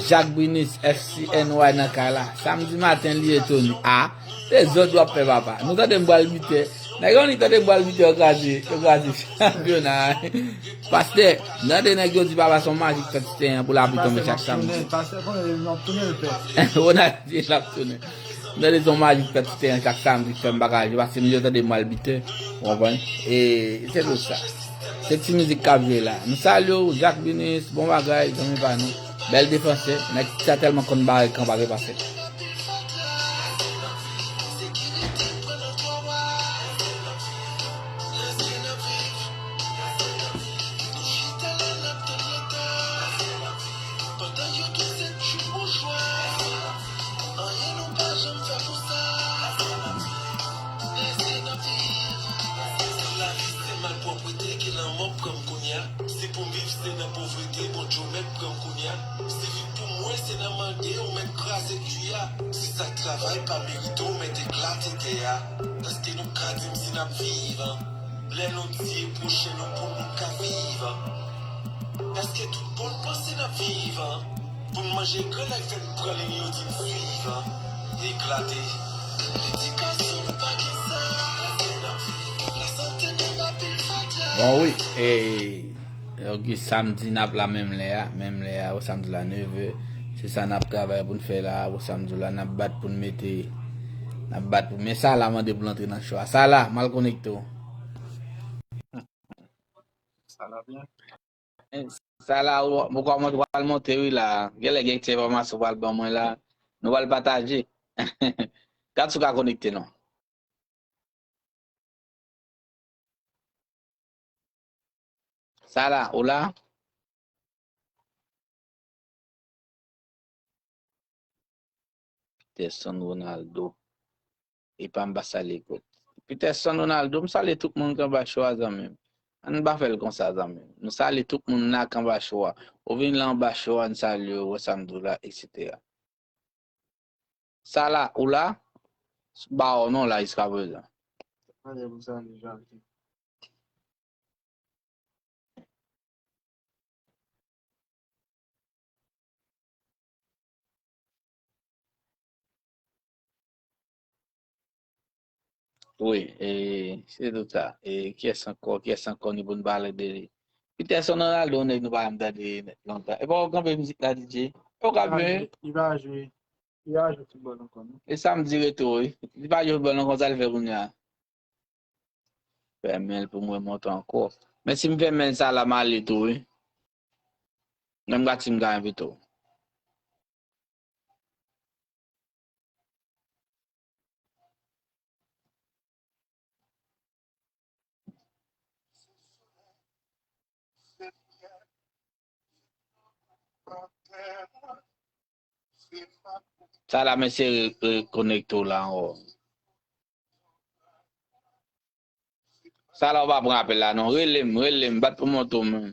Jacques Brinis, F C N Y nan kay la. Samdi maten li ye Tony. A, se zòd w ap fè papa. Nou tande m pral bite. Nèg yo ni tande m pral bite, yo kraze, yo kraze chanpyona. Pastè, tande nèg yo di papa s on majik fè ti ten an pou l ap tonbe chak samdi. Pastè konnen, pastè konnen, l ap tounen l pè. Ronald di l ap tounen. M tande s on majik fè ti ten an chak samdi k fè m pa ka jwe, paske m yo tande m pral bite. Ou konprann? E se tout sa. Se ti mizik k ap jwe la. Nou salye w, Jacques Binis, bon bagay, zanmi pa nou. Bèl defansè, nèg sa tèlman konn bare kan pa gen pase. Pandan yo tou se ti boujwa. Anyen nou pa janm fè pou sa. Lèse n ap viv. Lavi se malpwòpte, ke lanmò pran m kounye a. Si pou m viv se nan povrete, Bondye w mèt pran m kounye a. Si viv pou mwen se nan mande, ou mèt kraze kwi a. Si sa k travay pa merite, ou mèt eklate tè a. Èske nou ka di m si n ap viv? Lè nou tiye pwochen nou pou moun ka viv. Èske tout bon n panse n ap viv? Pou n manje grenn ak fè n pran liy yo di n swiv. Eklate. Edikasyon nou pa gen sa. Lasante nou pa pil fatra. Bon, wi, e, ok, samdi n ap la menm lè a, menm lè a, o samdi la nevè. Se sa n ap travay pou n fè la, o samdi la n ap bat pou n mete, n ap bat pou, men sa la mande pou l antre nan cho a. Sa la, m al konekte w. Sa la byen. Sa la, ou, ou kòman ou pral monte, wi, la. Genlè gen ti enfòmasyon ou pral ban mwen la. Nou pral pataje. Gad si w ka konekte non. Sa la, ou la? Peterson Ronaldo. Epa m pa salye kot. Peterson Ronaldo, m salye tout moun k anba cho a, zanmi m. Ann pa fè l konsa, zanmi m. Nou salye tout moun la k anba cho a. Ou vin la anba cho a, n salye w, wè sa m di w la, etsetera. Sa la, ou la? Ba w non la jiskaprezan. Mande pou salye Jacques. Wi, e, se tout sa. E, kiyès ankò, kiyès ankò nou pou n pale de li? Peterson Ronaldo, nèg nou pa janm tande lontan. E pa w kanpe mizik la, D J? E w ka byen? Li pa jwe, li pa jwe foutbòl ankò, non. E samdi retou, wi. Li pa jwe foutbòl ankò, sa l fè kounye a? Fèmen l pou mwen monte ankò. Men si m fèmen l, sa la m ale tou, wi. Menm gati m ka envite w. Sa la, mesye, re-, rekonekte w la ankò. Sa la, ou pa pran apèl la, non. Rele m, rele m, bat pou monte w, men.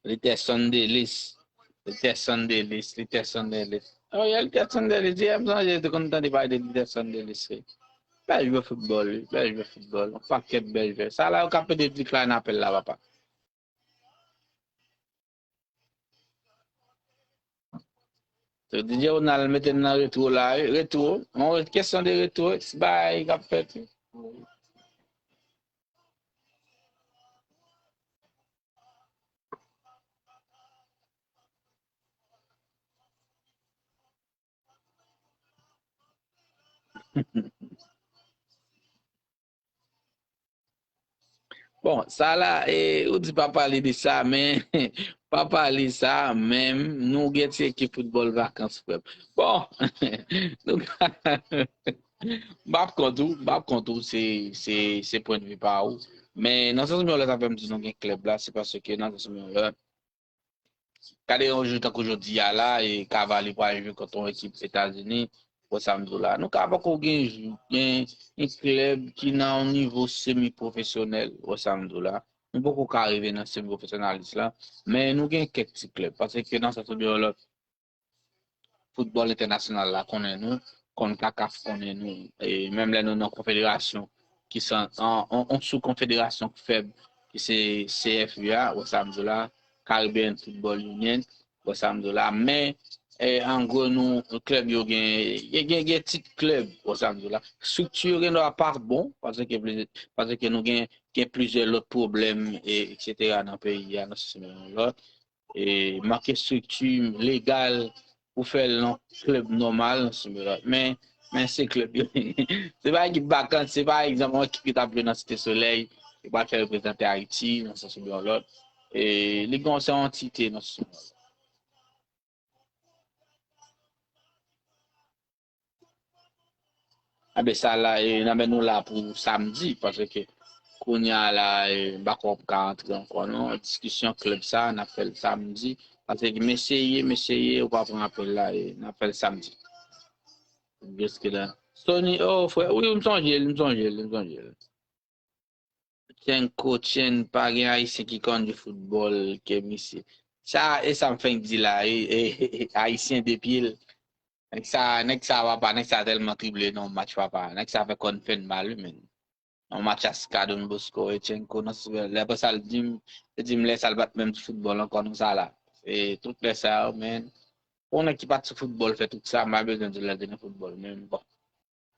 Li te Sunday list. Li te Sunday list. Li te Sunday list. Oh, yeah, li te Sunday list. Yeah, m sonje te konn tande pale de li te Sunday list, wi. Bèl jwè foutbòl, wi. Bèl jwè foutbòl. Yon pakèt bèl jwè. Sa la, yo ka pede di klay nan apèl la, papa. Se D J Ronald mete n nan retwo la, wi. Retwo. Yon kesyon de retwo. Se bagay k ap fèt, wi. Bon, sa la, e, ou di pa pale de sa, men pa pale sa, men nou gen ti ekip foutbòl vakans, frè m. Bon, nou ka, m p ap kont ou, m p ap kont ou, se, se, se pwennvi pa ou. Men nan sans mwen, lè sa fè m di nou gen klèb la, se paske nan sans mwen, lè Gade yon jou tankou jodi a la, e Cavalli pral jwe kont yon ekip Etazini, wè sa m di w la. Nou ka poko gen jou, gen yon klèb ki nan yon nivo semi pwofesyonèl, wè sa m di w la. Nou poko ka rive nan semi pwofesyonalis la, men nou gen kèk ti klèb, paske nan sans oubyen yon lòt, foutbòl entènasyonal la konnen nou, CONCACAF konnen nou, e menm lè nou nan konfederasyon ki se an, an, an sou konfederasyon k fèb, ki se C F U A, wè sa m di w la, Caribbean Football Union, wè sa m di w la, men, e, an gwo, nou, klèb yo gen, gen, gen, gen tit klèb, wè sa m di w la. Estrikti yo gendwa pa bon, paske plizyè, paske nou gen, gen plizyè lòt pwoblèm, e, etsetera nan peyi a, nan sistèm lòt. E, manke estrikti legal pou fè l nan klèb nòmal, nan sistèm lòt. Men, men se klèb yo. Se pa ekip vakans, se pa egzanp, yon ekip ki t ap jwe nan Site Solèy, ki pral fè reprezante Ayiti, nan sans oubyen yon lòt. E, li gen yon antite nan sistèm lòt. Enben, sa la, e, n ap mennen nou la pou samdi, paske kounye a la, e, m pa kwè w ka antre ankò, non. Diskisyon klèb sa, n ap fè l samdi. Paske m eseye, m eseye, ou pa pran apèl la, e, n ap fè l samdi. Jiske la. Sony, oh, frè, wi, m sonje l, m sonje l, m sonje l. Chen Kochen, pa gen Ayisyen ki konn jwe foutbòl ke misye. Sa, e sa m fenk di la, e, e, e, Ayisyen de pye l. Nèg sa, nèg sa, papa, nèg sa tèlman trible nan yon match, papa. Nèg sa fè kò n fè n mal, wi, menn. Yon Matyaska, Don Bosco, Etchenko, nan Sivèl. Lè apre sa, l di m, li di m lè sa l pa t menm sou foutbòl ankò, nan sa la. E tout lè sa yo, men, pou yon nèg ki pa t sou foutbòl fè tout sa, m pa bezwen di l lè l te nan foutbòl, men bon.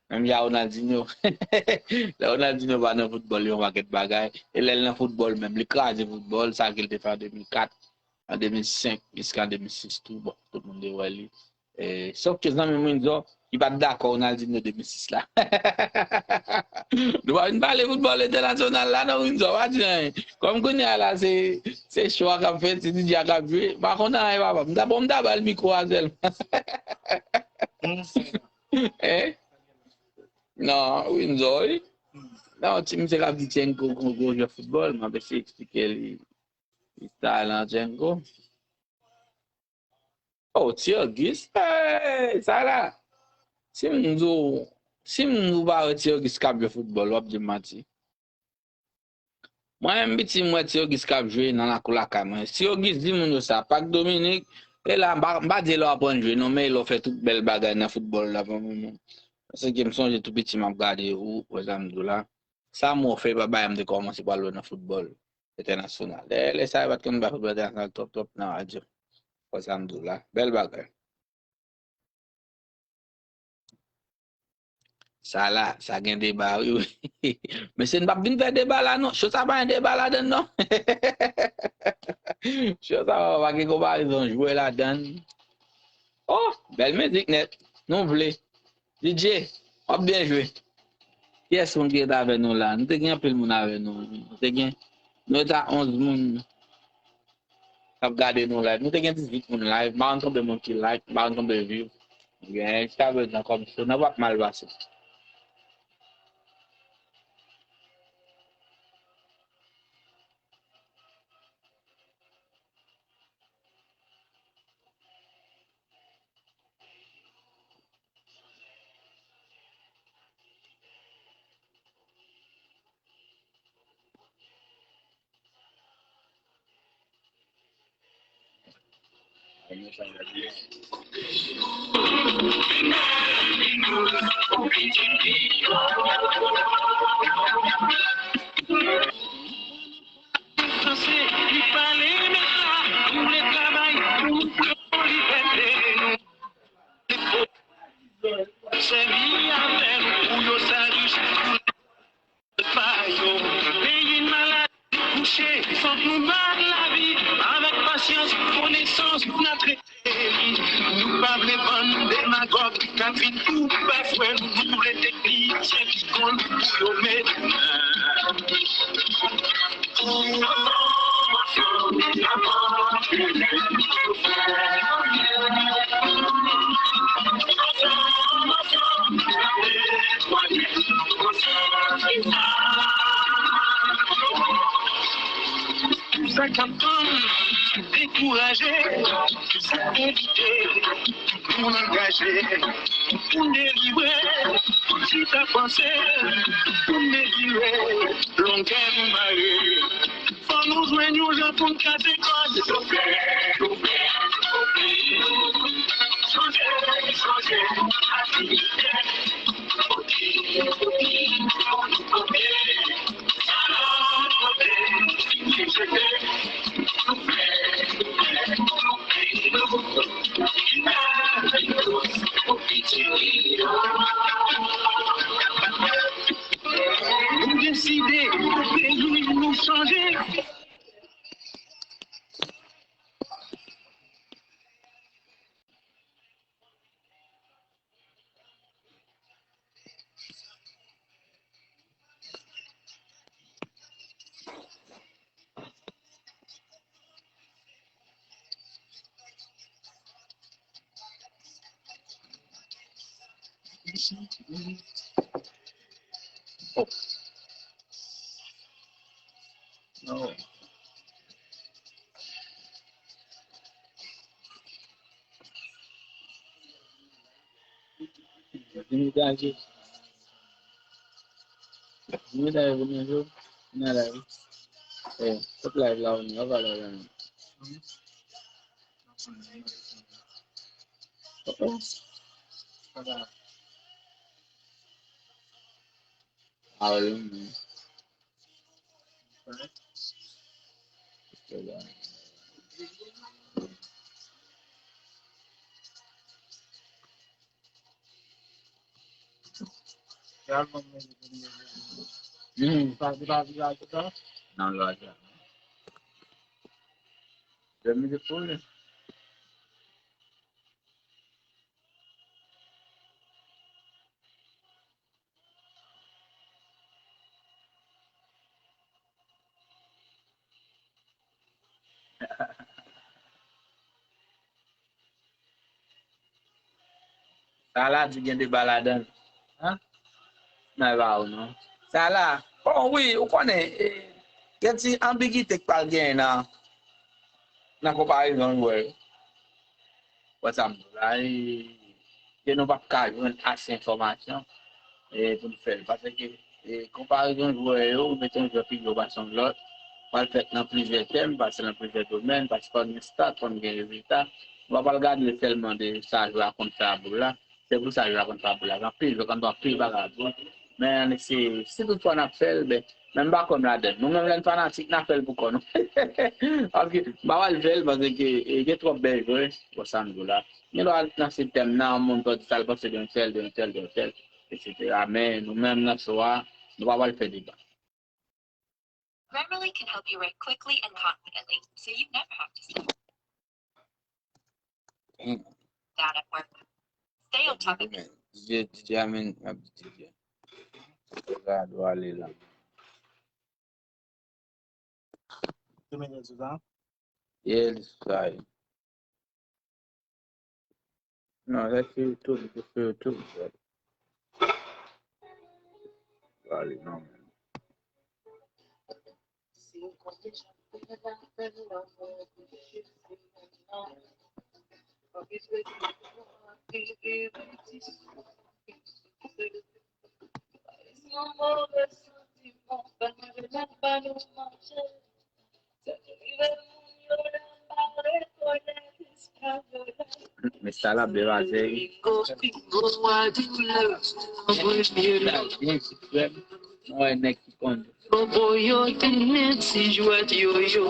Menm jan Ronaldinho. Lè Ronaldinho pa nan foutbòl, li yon pakèt bagay. E lè l nan foutbòl menm, li kraze foutbòl, sa ke l te fè an de mil kat, an de mil senk, jiska an de mil sis tou, bon, tout moun te wè li. E, sòf ke zanmi m Windsor, li pa t dakò Ronaldinho de mil sis la. Nou pa vin pale foutbòl entènasyonal la, non, Windsor, pa di anyen. Kòm kounye a la, se, se cho a k ap fèt, se Didier a k ap jwe, m pa konn anyen, papa. M ta, bon, m ta ba l mikwo a sèlman. Hein? Non, Windsor, wi. Non, ti misye k ap di Tchenko gwo, gwo jwè foutbòl, m ap eseye eksplike li istwa lan Tchenko. Oh, Ti Ogis, hey, sa la. Si m di w, si m di w pa wè Ti Ogis k ap jwe foutbòl, w ap di m manti. Mwen menm piti m wè Ti Ogis k ap jwe nan lakou lakay mwen. Ti Ogis di moun yo sa, Pak Dominik, e la, m pa, m pa di e lè w aprann jwe non, men e lè w fè tout bèl bagay nan foutbòl la. Paske m sonje tou piti m ap gade ou, wè sa m di w la. Sa m wè w fè, pa bagay m te kòmanse pral wè nan foutbòl entènasyonal. Lè, lè sa yo pa t konn bay foutbòl entènasyonal twòp, twòp nan radyo. Wè sa m di w la. Bèl bagay. Sa la, sa gen deba, wi, wi. Mesye, n p ap vin fè deba la, non. Cho sa pa gen deba ladann, non. Cho sa pa gen konparezon jwè ladann. Oh, bèl mizik nèt. Nou vle. D J, w ap byen jwe. Kiyès moun ki ret avè nou la? Nou te gen anpil moun avè nou. Nou te gen, nou ret a onz moun k ap gade nou live. Nou te gen dizuit moun live. M pa konn konbyen moun ki like, m pa konn konbyen view. Gen jiska prezan kòm show nan p ap mal pase. Franse, li pale, men sa, nou vle travay pou nou pran libète nou. Sèvi avè nou pou yo sèvi pou pa yo. Peyi n malad, li kouche, fòk nou bat lavi avèk pasyans, konesans, n a trete li. Nou pa vle bann demagòg k ap vin tou bafwe nou, nou vle teknisyen ki konn pou yo met nan. Sa k ap tann, dekouraje, sa k envite, pou n angaje, pou n delivre, chita panse, pou n delivre, longè nou mare. Fò nou jwenn yon jan pou n kase kòd. Chanje, chanje, aktivite. Nou deside pou peyi nou chanje. Vini danje. Vini danje, vini danje. Vini danje. Eh, sot live la, vini. Anva live la, vini. Oh, oh. Hallelujah. Hmm. Nan lwa sa. Dèmi de pou li. Sa la di gen deba ladan l. Hein? Nan e pa ou non. Sa la, bon wi, ou konnen, e, gen ti anbigite k pral genyen nan, nan konparezon jwè yo. Wè sa m di w la, e, ke nou p ap ka jwenn ase enfòmasyon, e, pou n fè l. Paske, e, konparezon jwè yo, ou mete yon jwè pi gwo pase yon lòt, pral fèt nan plizyè tèm, pase nan plizyè domèn, paske fò n gen stat, fò n gen rezilta. Nou pa pral gade sèlman de sa jwè a konn fè a boul la. Se pou sa jwè a konn fè a boul la. Gen anpil jwè k konn fè anpil bagay a boul. Men se, si tout fwa n ap fè l, ben, men m pa kwè m ladan l. Nou menm lè n fanatik, n a fè l pou kò nou. Paske m pa pral fè l, paske, e, gen twòp bèl jwè, bon, sa m di w la. Gen dwa nan se tèm nan, yon moun pral di sa l panse de yon tèl, de yon tèl, de yon tèl, etsetera. Men nou menm nan show a, nou pa pral fè deba. Grammarly can help you write quickly and confidently, so you never have to study. Mm. Bad at work. Stay on top of it. D J, D J Amin, m ap di D J. Sa dwe ale la. Ou mete l sou sa? Yeah, li sou sa, wi. Non, sa se YouTube, li sou YouTube, frè. Pale, non. Men sa la byen pase wi. Mwen nèg ki konn. Bobo yo te mèt si jwèt yo yo.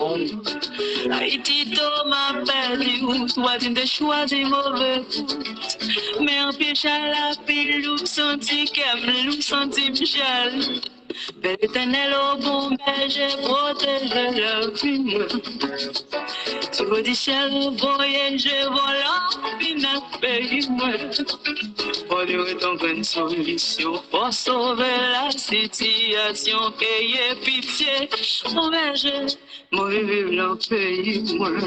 Ayiti to m ap pèdi ou, swa di m te chwazi move wout. Men anpil chalap, anpil lou, santi kè m lou, santi m jalou. Bèl Etènèl, o bon bèje, pwoteje lavi mwen. Sou bò di syèl, voye je vòlò, vin ak peyi mwen. Fò li ret yon grenn solisyon, fò sove la sitiyasyon, eye pitye, bon bèje. Mwen vle viv nan peyi mwen.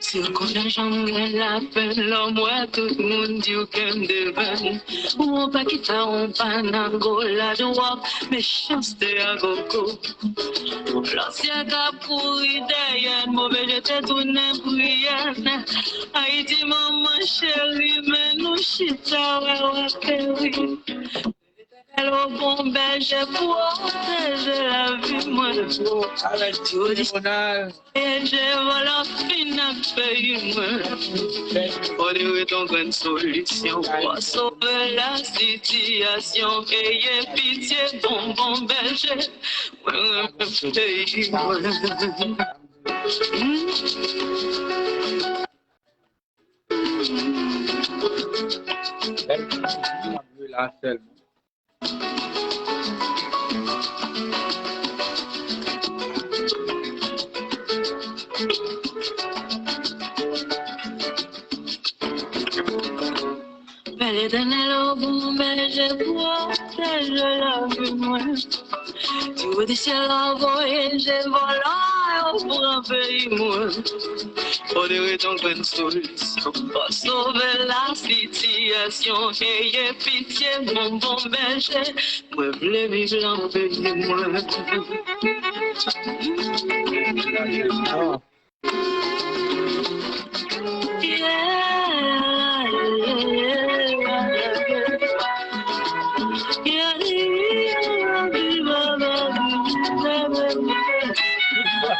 Si w konnen jan m gen lapenn, lè m wè tout moun di w ke m devan. Ou yon pa kita, yon pa nan gola, dwòg, mechanste a gogo. Lansyè k ap kouri dèyè n, move je te tounen priyè n. Ayiti manman cheri, men nou chita wè w ateri. Etènèl, o bon bèje, pwoteje lavi mwen. Avèk Jodi Ronald. Bèje vòlò, vin ak peyi mwen. Fò li ret yon grenn solisyon, fò sove la sitiyasyon, eye pitye, bon bon bèje, mwen renmen peyi mwen. Bèl ti moun ap jwe la sèlman. Bèl Etènèl, o bon bèje, pwoteje lavi mwen. Diwo di syèl la voye je vòlò yo pran peyi mwen. Fò li ret yon grenn solisyon, fò sove la sitiyasyon, eye pitye, bon bon bèje, mwen vle viv lan peyi mwen. Yeah.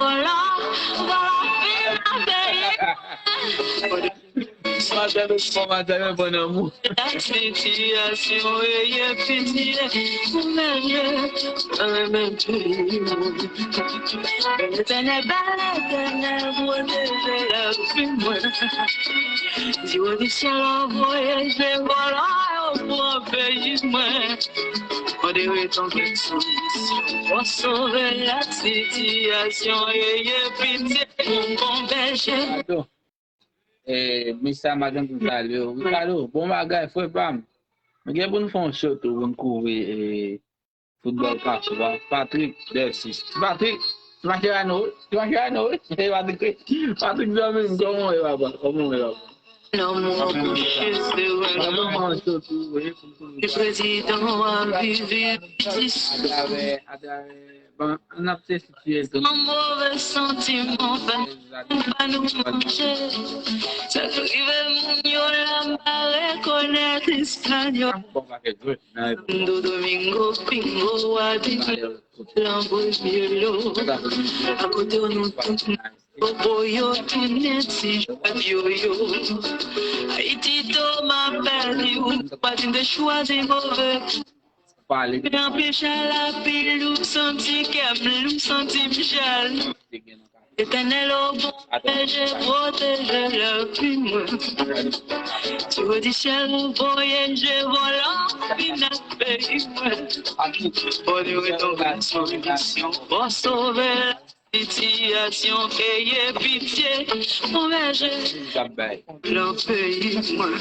Vòlò, vòlò fin nan peyi. Madanm, madanm, bon amour. La sitiyasyon e ye pitye pou mwen, mwen renmen peyi mwen. Letènèl, Letènèl pwoteje lavi mwen. Di w di syèl anvoye je vòlò yo pran peyi mwen. Mande reton kèk solisyon pou sove la sitiyasyon. Eye pitye pou bon bèje. Ricardo, eh, mesye a madanm pou salye w. Ricardo, bon bagay, frè pa m. Nou gen pou n fè yon show tou pou n kouvri, eh, foutbòl Kafou a. Patrick Dercis. Patrick, ti Mascherano, ti Mascherano, wi. Patrick, Patrick zanmi m, kòman w ye, papa? Kòman w ye, papa? Lanmou an kouche, se vrè lanmou. Ti prezidan an vivi dis. Atravè, atravè, bon, n ap se sitye tou. An move santiman fè ba nou manje. Sa k rive moun yo la, m pa rekonèt istwa yo. Bon, pa fè jwe. Santo Domingo, Pingo, Guadeloupe, Lanbwe, Mielo. Akote w nou tout bobo yo tounen ti jwèt yoyo. Ayiti, Toma pèdi, ou pa di m te chwazi move. Men anpil chalap, lou santi kè m, lou santi m jèl. Letènèl o bon bèje, pwoteje lavi mwen. Ti yo di syèl voye je vòlò vin nan peyi mwen. Fò li reton gad solisyon, fò sove la sitiyasyon, eye pitye, bon bèje. Nan peyi mwen.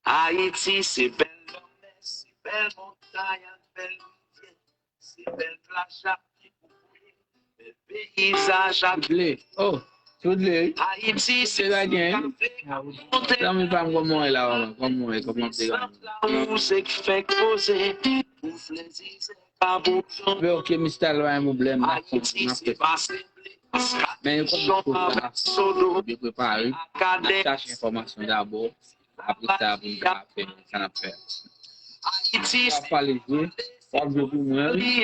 Ayiti se bèl lanmè, se bèl montay ak bèl rivyè, se bèl plaj ak ti boubouye, bèl peyizaj ak... Tout le. Oh, tout le, wi. Ayiti se ti kafe k ap monte. Zanmi pa m, kòman w ye la, manman? Kòman w ye? Kòman w ye? Lanmou se k fèk poze, pou flè zizè pa boujon. Men ok, Mistal pa gen pwoblèm, n ap fè, n ap fè. Ayiti se pase ble, kaskad, men yo konn jan, tout sa, yo prepare, n ap chache enfòmasyon dabò. Apre sa, pou n ka fè sa n ap fè. Ayiti se pale jwe, w ap jwe pou mwen, wi.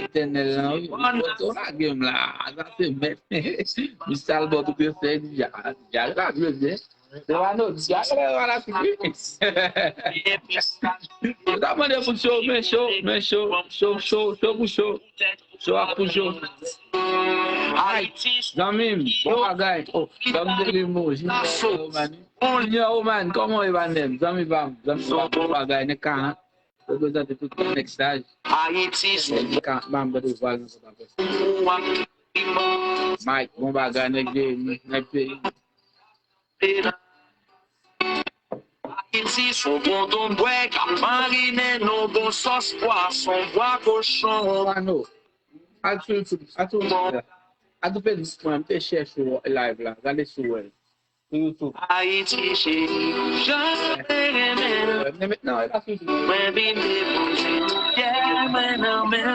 Etènèl lan, wi. Ou lage m la, sa se mèt. Mistal bò tou pye fè, di, ya, ya, l ap jwe byen. Se pa nou, di, ya, l ap la figi. Yo ta mande pou cho, men cho, men cho, cho, cho, cho pou cho. Cho ap pou cho. Ay, zanmi m, bon bagay. Oh, zanmi de limo, Junior Oman. Junior Oman, kòman w ye, panem? Zanmi pa m, zanmi pa m, bon bagay, nèg karant. Reprezante tout nèg saj. Ayiti se nèg karant, pa m, gade vwal nan Pòtoprens. Mike, bon bagay, nèg Jeremi, nèg peyi. Ayiti se yon bon donbwè k ap marinen nan bon sòs pwason, bwa kochon. Wano, al sou YouTube, al sou YouTube la. Al sou Facebook mwen, m te chèche w live la, gade si w wè l. Sou YouTube. Ayiti cheri, jan mwen renmen w. Mwen vin depoze tout kè mwen nan men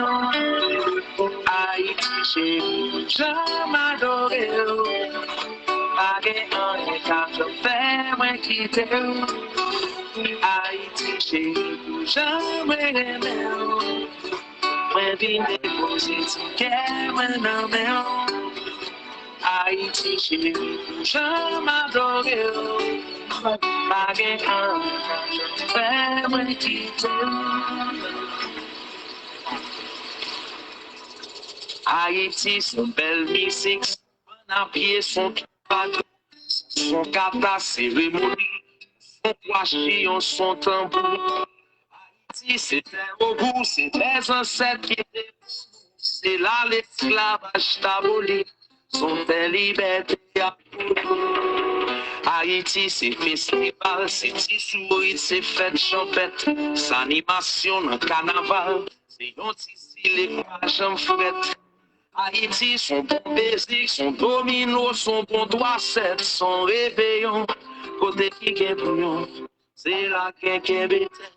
w. Ayiti cheri, jan m adore w. Pa gen anyen k ap janm fè mwen kite w. Ayiti cheri, pou jan mwen renmen w. Mwen vin depoze ti kè mwen nan men w. Ayiti cheri, pou jan m adore w. Pa gen anyen k ap janm fè mwen kite w. Ayiti se yon bèl mizik. Bannapye, son twoubadour, son kata, seremoni, son kwa chiyon, son tanbou, Ayiti se tè ogou, se tè zansèt ki te, se la lesklavaj t aboli, s on tè libète y ap pwodui. Ayiti se festival, se ti sourit, se fèt chanpèt, s animasyon nan kanaval, se yon ti zile k pa janm frèt. Ayiti s on bon mizik, s on domino, s on bon twa sèt, s on reveyon, kote ki gen bouyon, se la k gen kenbe tèt.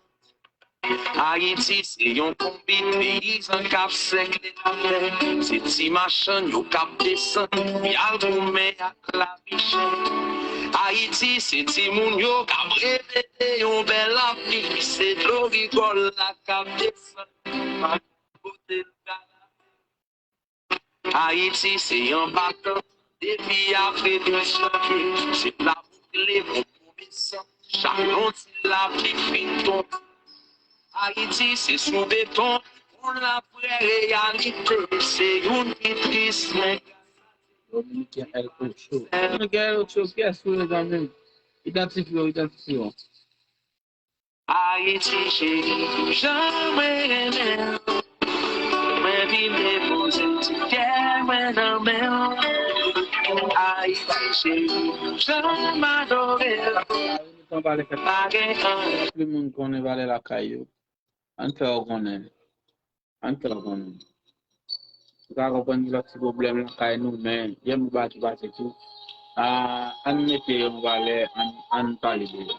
Ayiti se yon konbit peyizan k ap sègle latè, se ti machann yo k ap desann, y al goumen ak lavi chè. Ayiti se timoun yo k ap reve de yon bèl avni, se dlo rigòl la k ap desann, pote l ka lave. Ayiti se yon batan, depi apre de janvye, se la bouk leve pou desanm, chak yon ti lapli fin tonbe. Ayiti se sou beton, pou l ap vrè reyalite, se youn ki tris, men Dominiken El Ocho. Dominiken El Ocho, kiyès ou ye, zanmi m? Idantifye w, idantifye w. Ayiti cheri, jan mwen renmen w. Mwen vin depoze ti kè mwen nan men w. Ayiti cheri, jan m adore w. Pa gen anyen. Tout moun konnen valè lakay yo. Ann fè yo konnen. Ann fè l konnen. Ou ka konprann gen lòt ti pwoblèm lakay nou, men yè m ou pa tou pase tou. Ah, ann mete yo an valè, ann, ann pale de yo.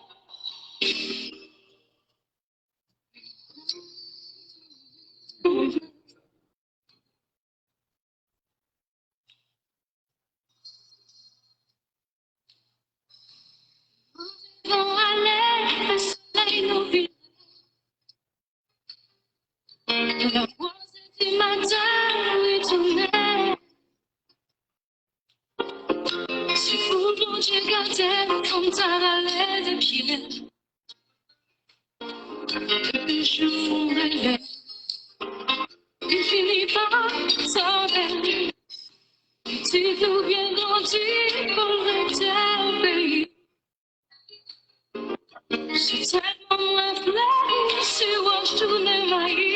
Bon, ale, solèy nou vin. Nan twa zè di maten, retounen. Si foul Bondye gade m, kòm ta rale de pye. Depi jou m rele, li fini pa tande. Pitit nou byen grandi pou l rete peyi. Se tèlman m reflechi si wòch tounen mayi.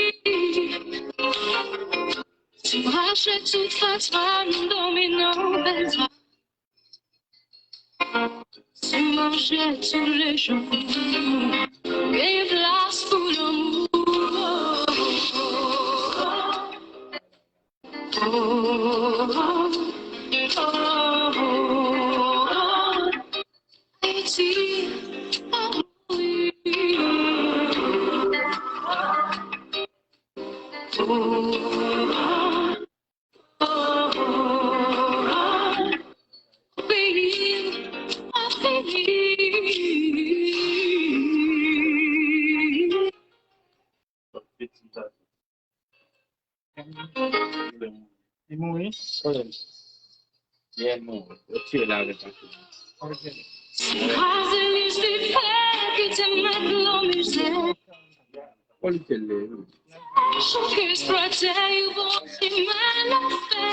Si m rache tout fatra m dòmi nan bèl dra. Si m manje toulejou, gen plas pou lanmou. Li mouri? Wi. Li mouri. Yo tiye l avèk yon kou. Ok. Kraze Lisifè ki te mèt lanmizè. Pou li te leve. Chak eksplwatè yo bon ti men lafè.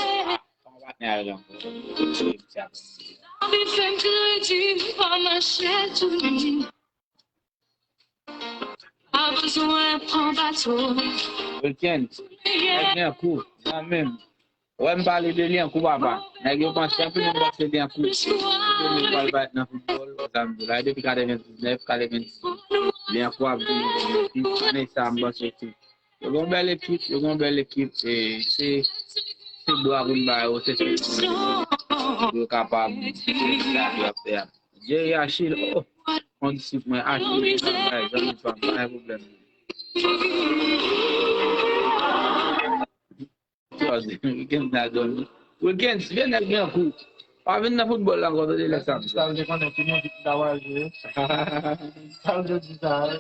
Lavi fè m kredi m pa mache touni. Pa bezwen pran bato. Wilkens, nèg Lyankou, nan men m. Wè m pale de Lyankou, papa. Nèg yo panse, anpil moun panse Lyankou se domèn pral bat nan foutbòl, sa m di la. Depi katrevendiznèf, katrevendiznèf, Lyankou ap vini kòm ekip. Ane sa, m panse ke yo gen yon bèl ekip, yo gen yon bèl ekip. E se, se bra pou n ba yo, se sa pou yo kapab fè sa yo ap fè a. Jerry Achille, oh, kondisip mwen, Achille, se travay, zanmi pa m, pa gen pwoblèm. Charles, Wilkens ta dòmi. Wilkens, vin nèg Lyankou. Pa vin nan foutbòl la ankò, tande lè sa. Mistal te konnen ki mizik li ta pral jwe. Mistal te di sa, wi.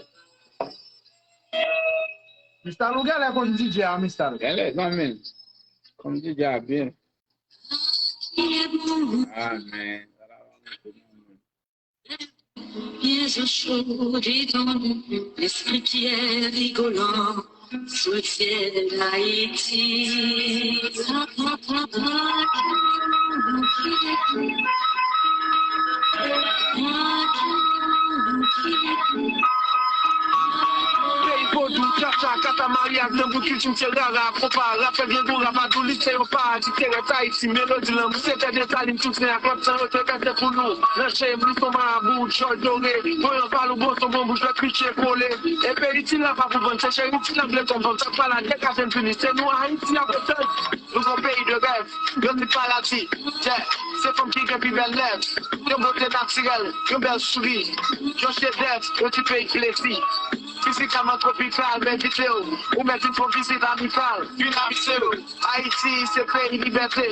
Mistal, ou genlè konn D J a, Mistal. Genlè, zanmi. Konn D J a byen. Amen. Pieds au chaud et dans l'esprit qui est rigolant sous le ciel d'Haïti. Peyi vodou. Mari ak tanbou, kilti m se rara, konpa, rap fè grangou, rap a Doulis se yon paradi, terè Ayiti, melodi lanmou, se tè Desalin, Tousen ak lòt tan yo te kase pou nou. Nan cheye m, li son marabou, djòl dore, voyan valou, bon son bon bouch, lòt piche kole. E peyi ti la pa pou vann, se cheri ti la vle konprann, sa k pa la dekaze n fini, se nou Ayiti ap etann. Nou se yon peyi de rèv, yon ti paradi, yeah, se fanm ki gen pi bèl lèv, yon bote natirèl, yon bèl souri, yon chedèv, yon ti peyi plezi. Fizikalman twopikal, m envite w, ou mèt vin fè yon vizit amikal, vin abite w. Ayiti se peyi libète,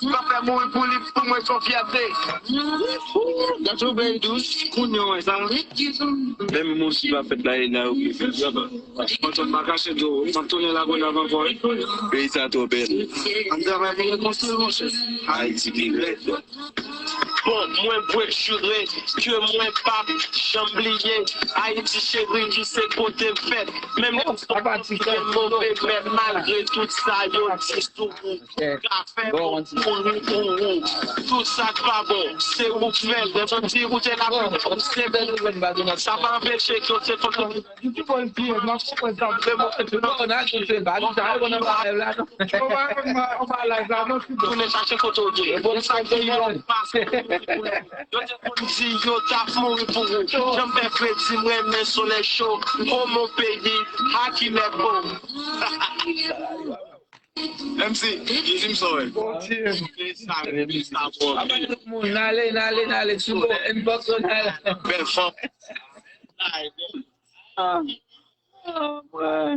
m ap fè mouri pou li, pou mwen se yon fyète. Gade yon peyi dous, kounye a w wè sa. Menm moun ki pa fèt la, e la yo ki fèt. Mwen tonn pa kache do, m ap tounen Lagonav ankò wi. Peyi sa twò bèl. Ann travay pou rekonstwi l, monchè. Ayiti ki rèd. Bon, mwen bwè jire ke mwen p ap janm bliye Ayiti cheri ki se kote m fèt. Menm lè m soti gen move mèt, malgre tout sa yo di sou ou, ka fè bon pou ou, pou ou. Tout sa k pa bon, se ou k fè l. Lè m di ou te la pou ou, se pou ou. Sa pa anpeche ke w se kote Ki bon Dye, m ap konprann sa. Se bon, se bon, n a tout se pa, nou sa, nou pa live la, non. Nou pa, nou pa, nou pa live la, non, ki bon. Tounen chache kote w ye. Bon, sa ki yo pase. Yo te konn di yo t ap mouri pou ou. Jan m fè fredi, m renmen solèy cho. Oh mon pays, ha ki lè bo. M C, di m sa w wè. Bon Dye. Sa, sa, bon. Apa tout moun, n ale, n ale, n ale, sou bon, inbox, n ale. Bèl fanm. Ah, ah, ouais.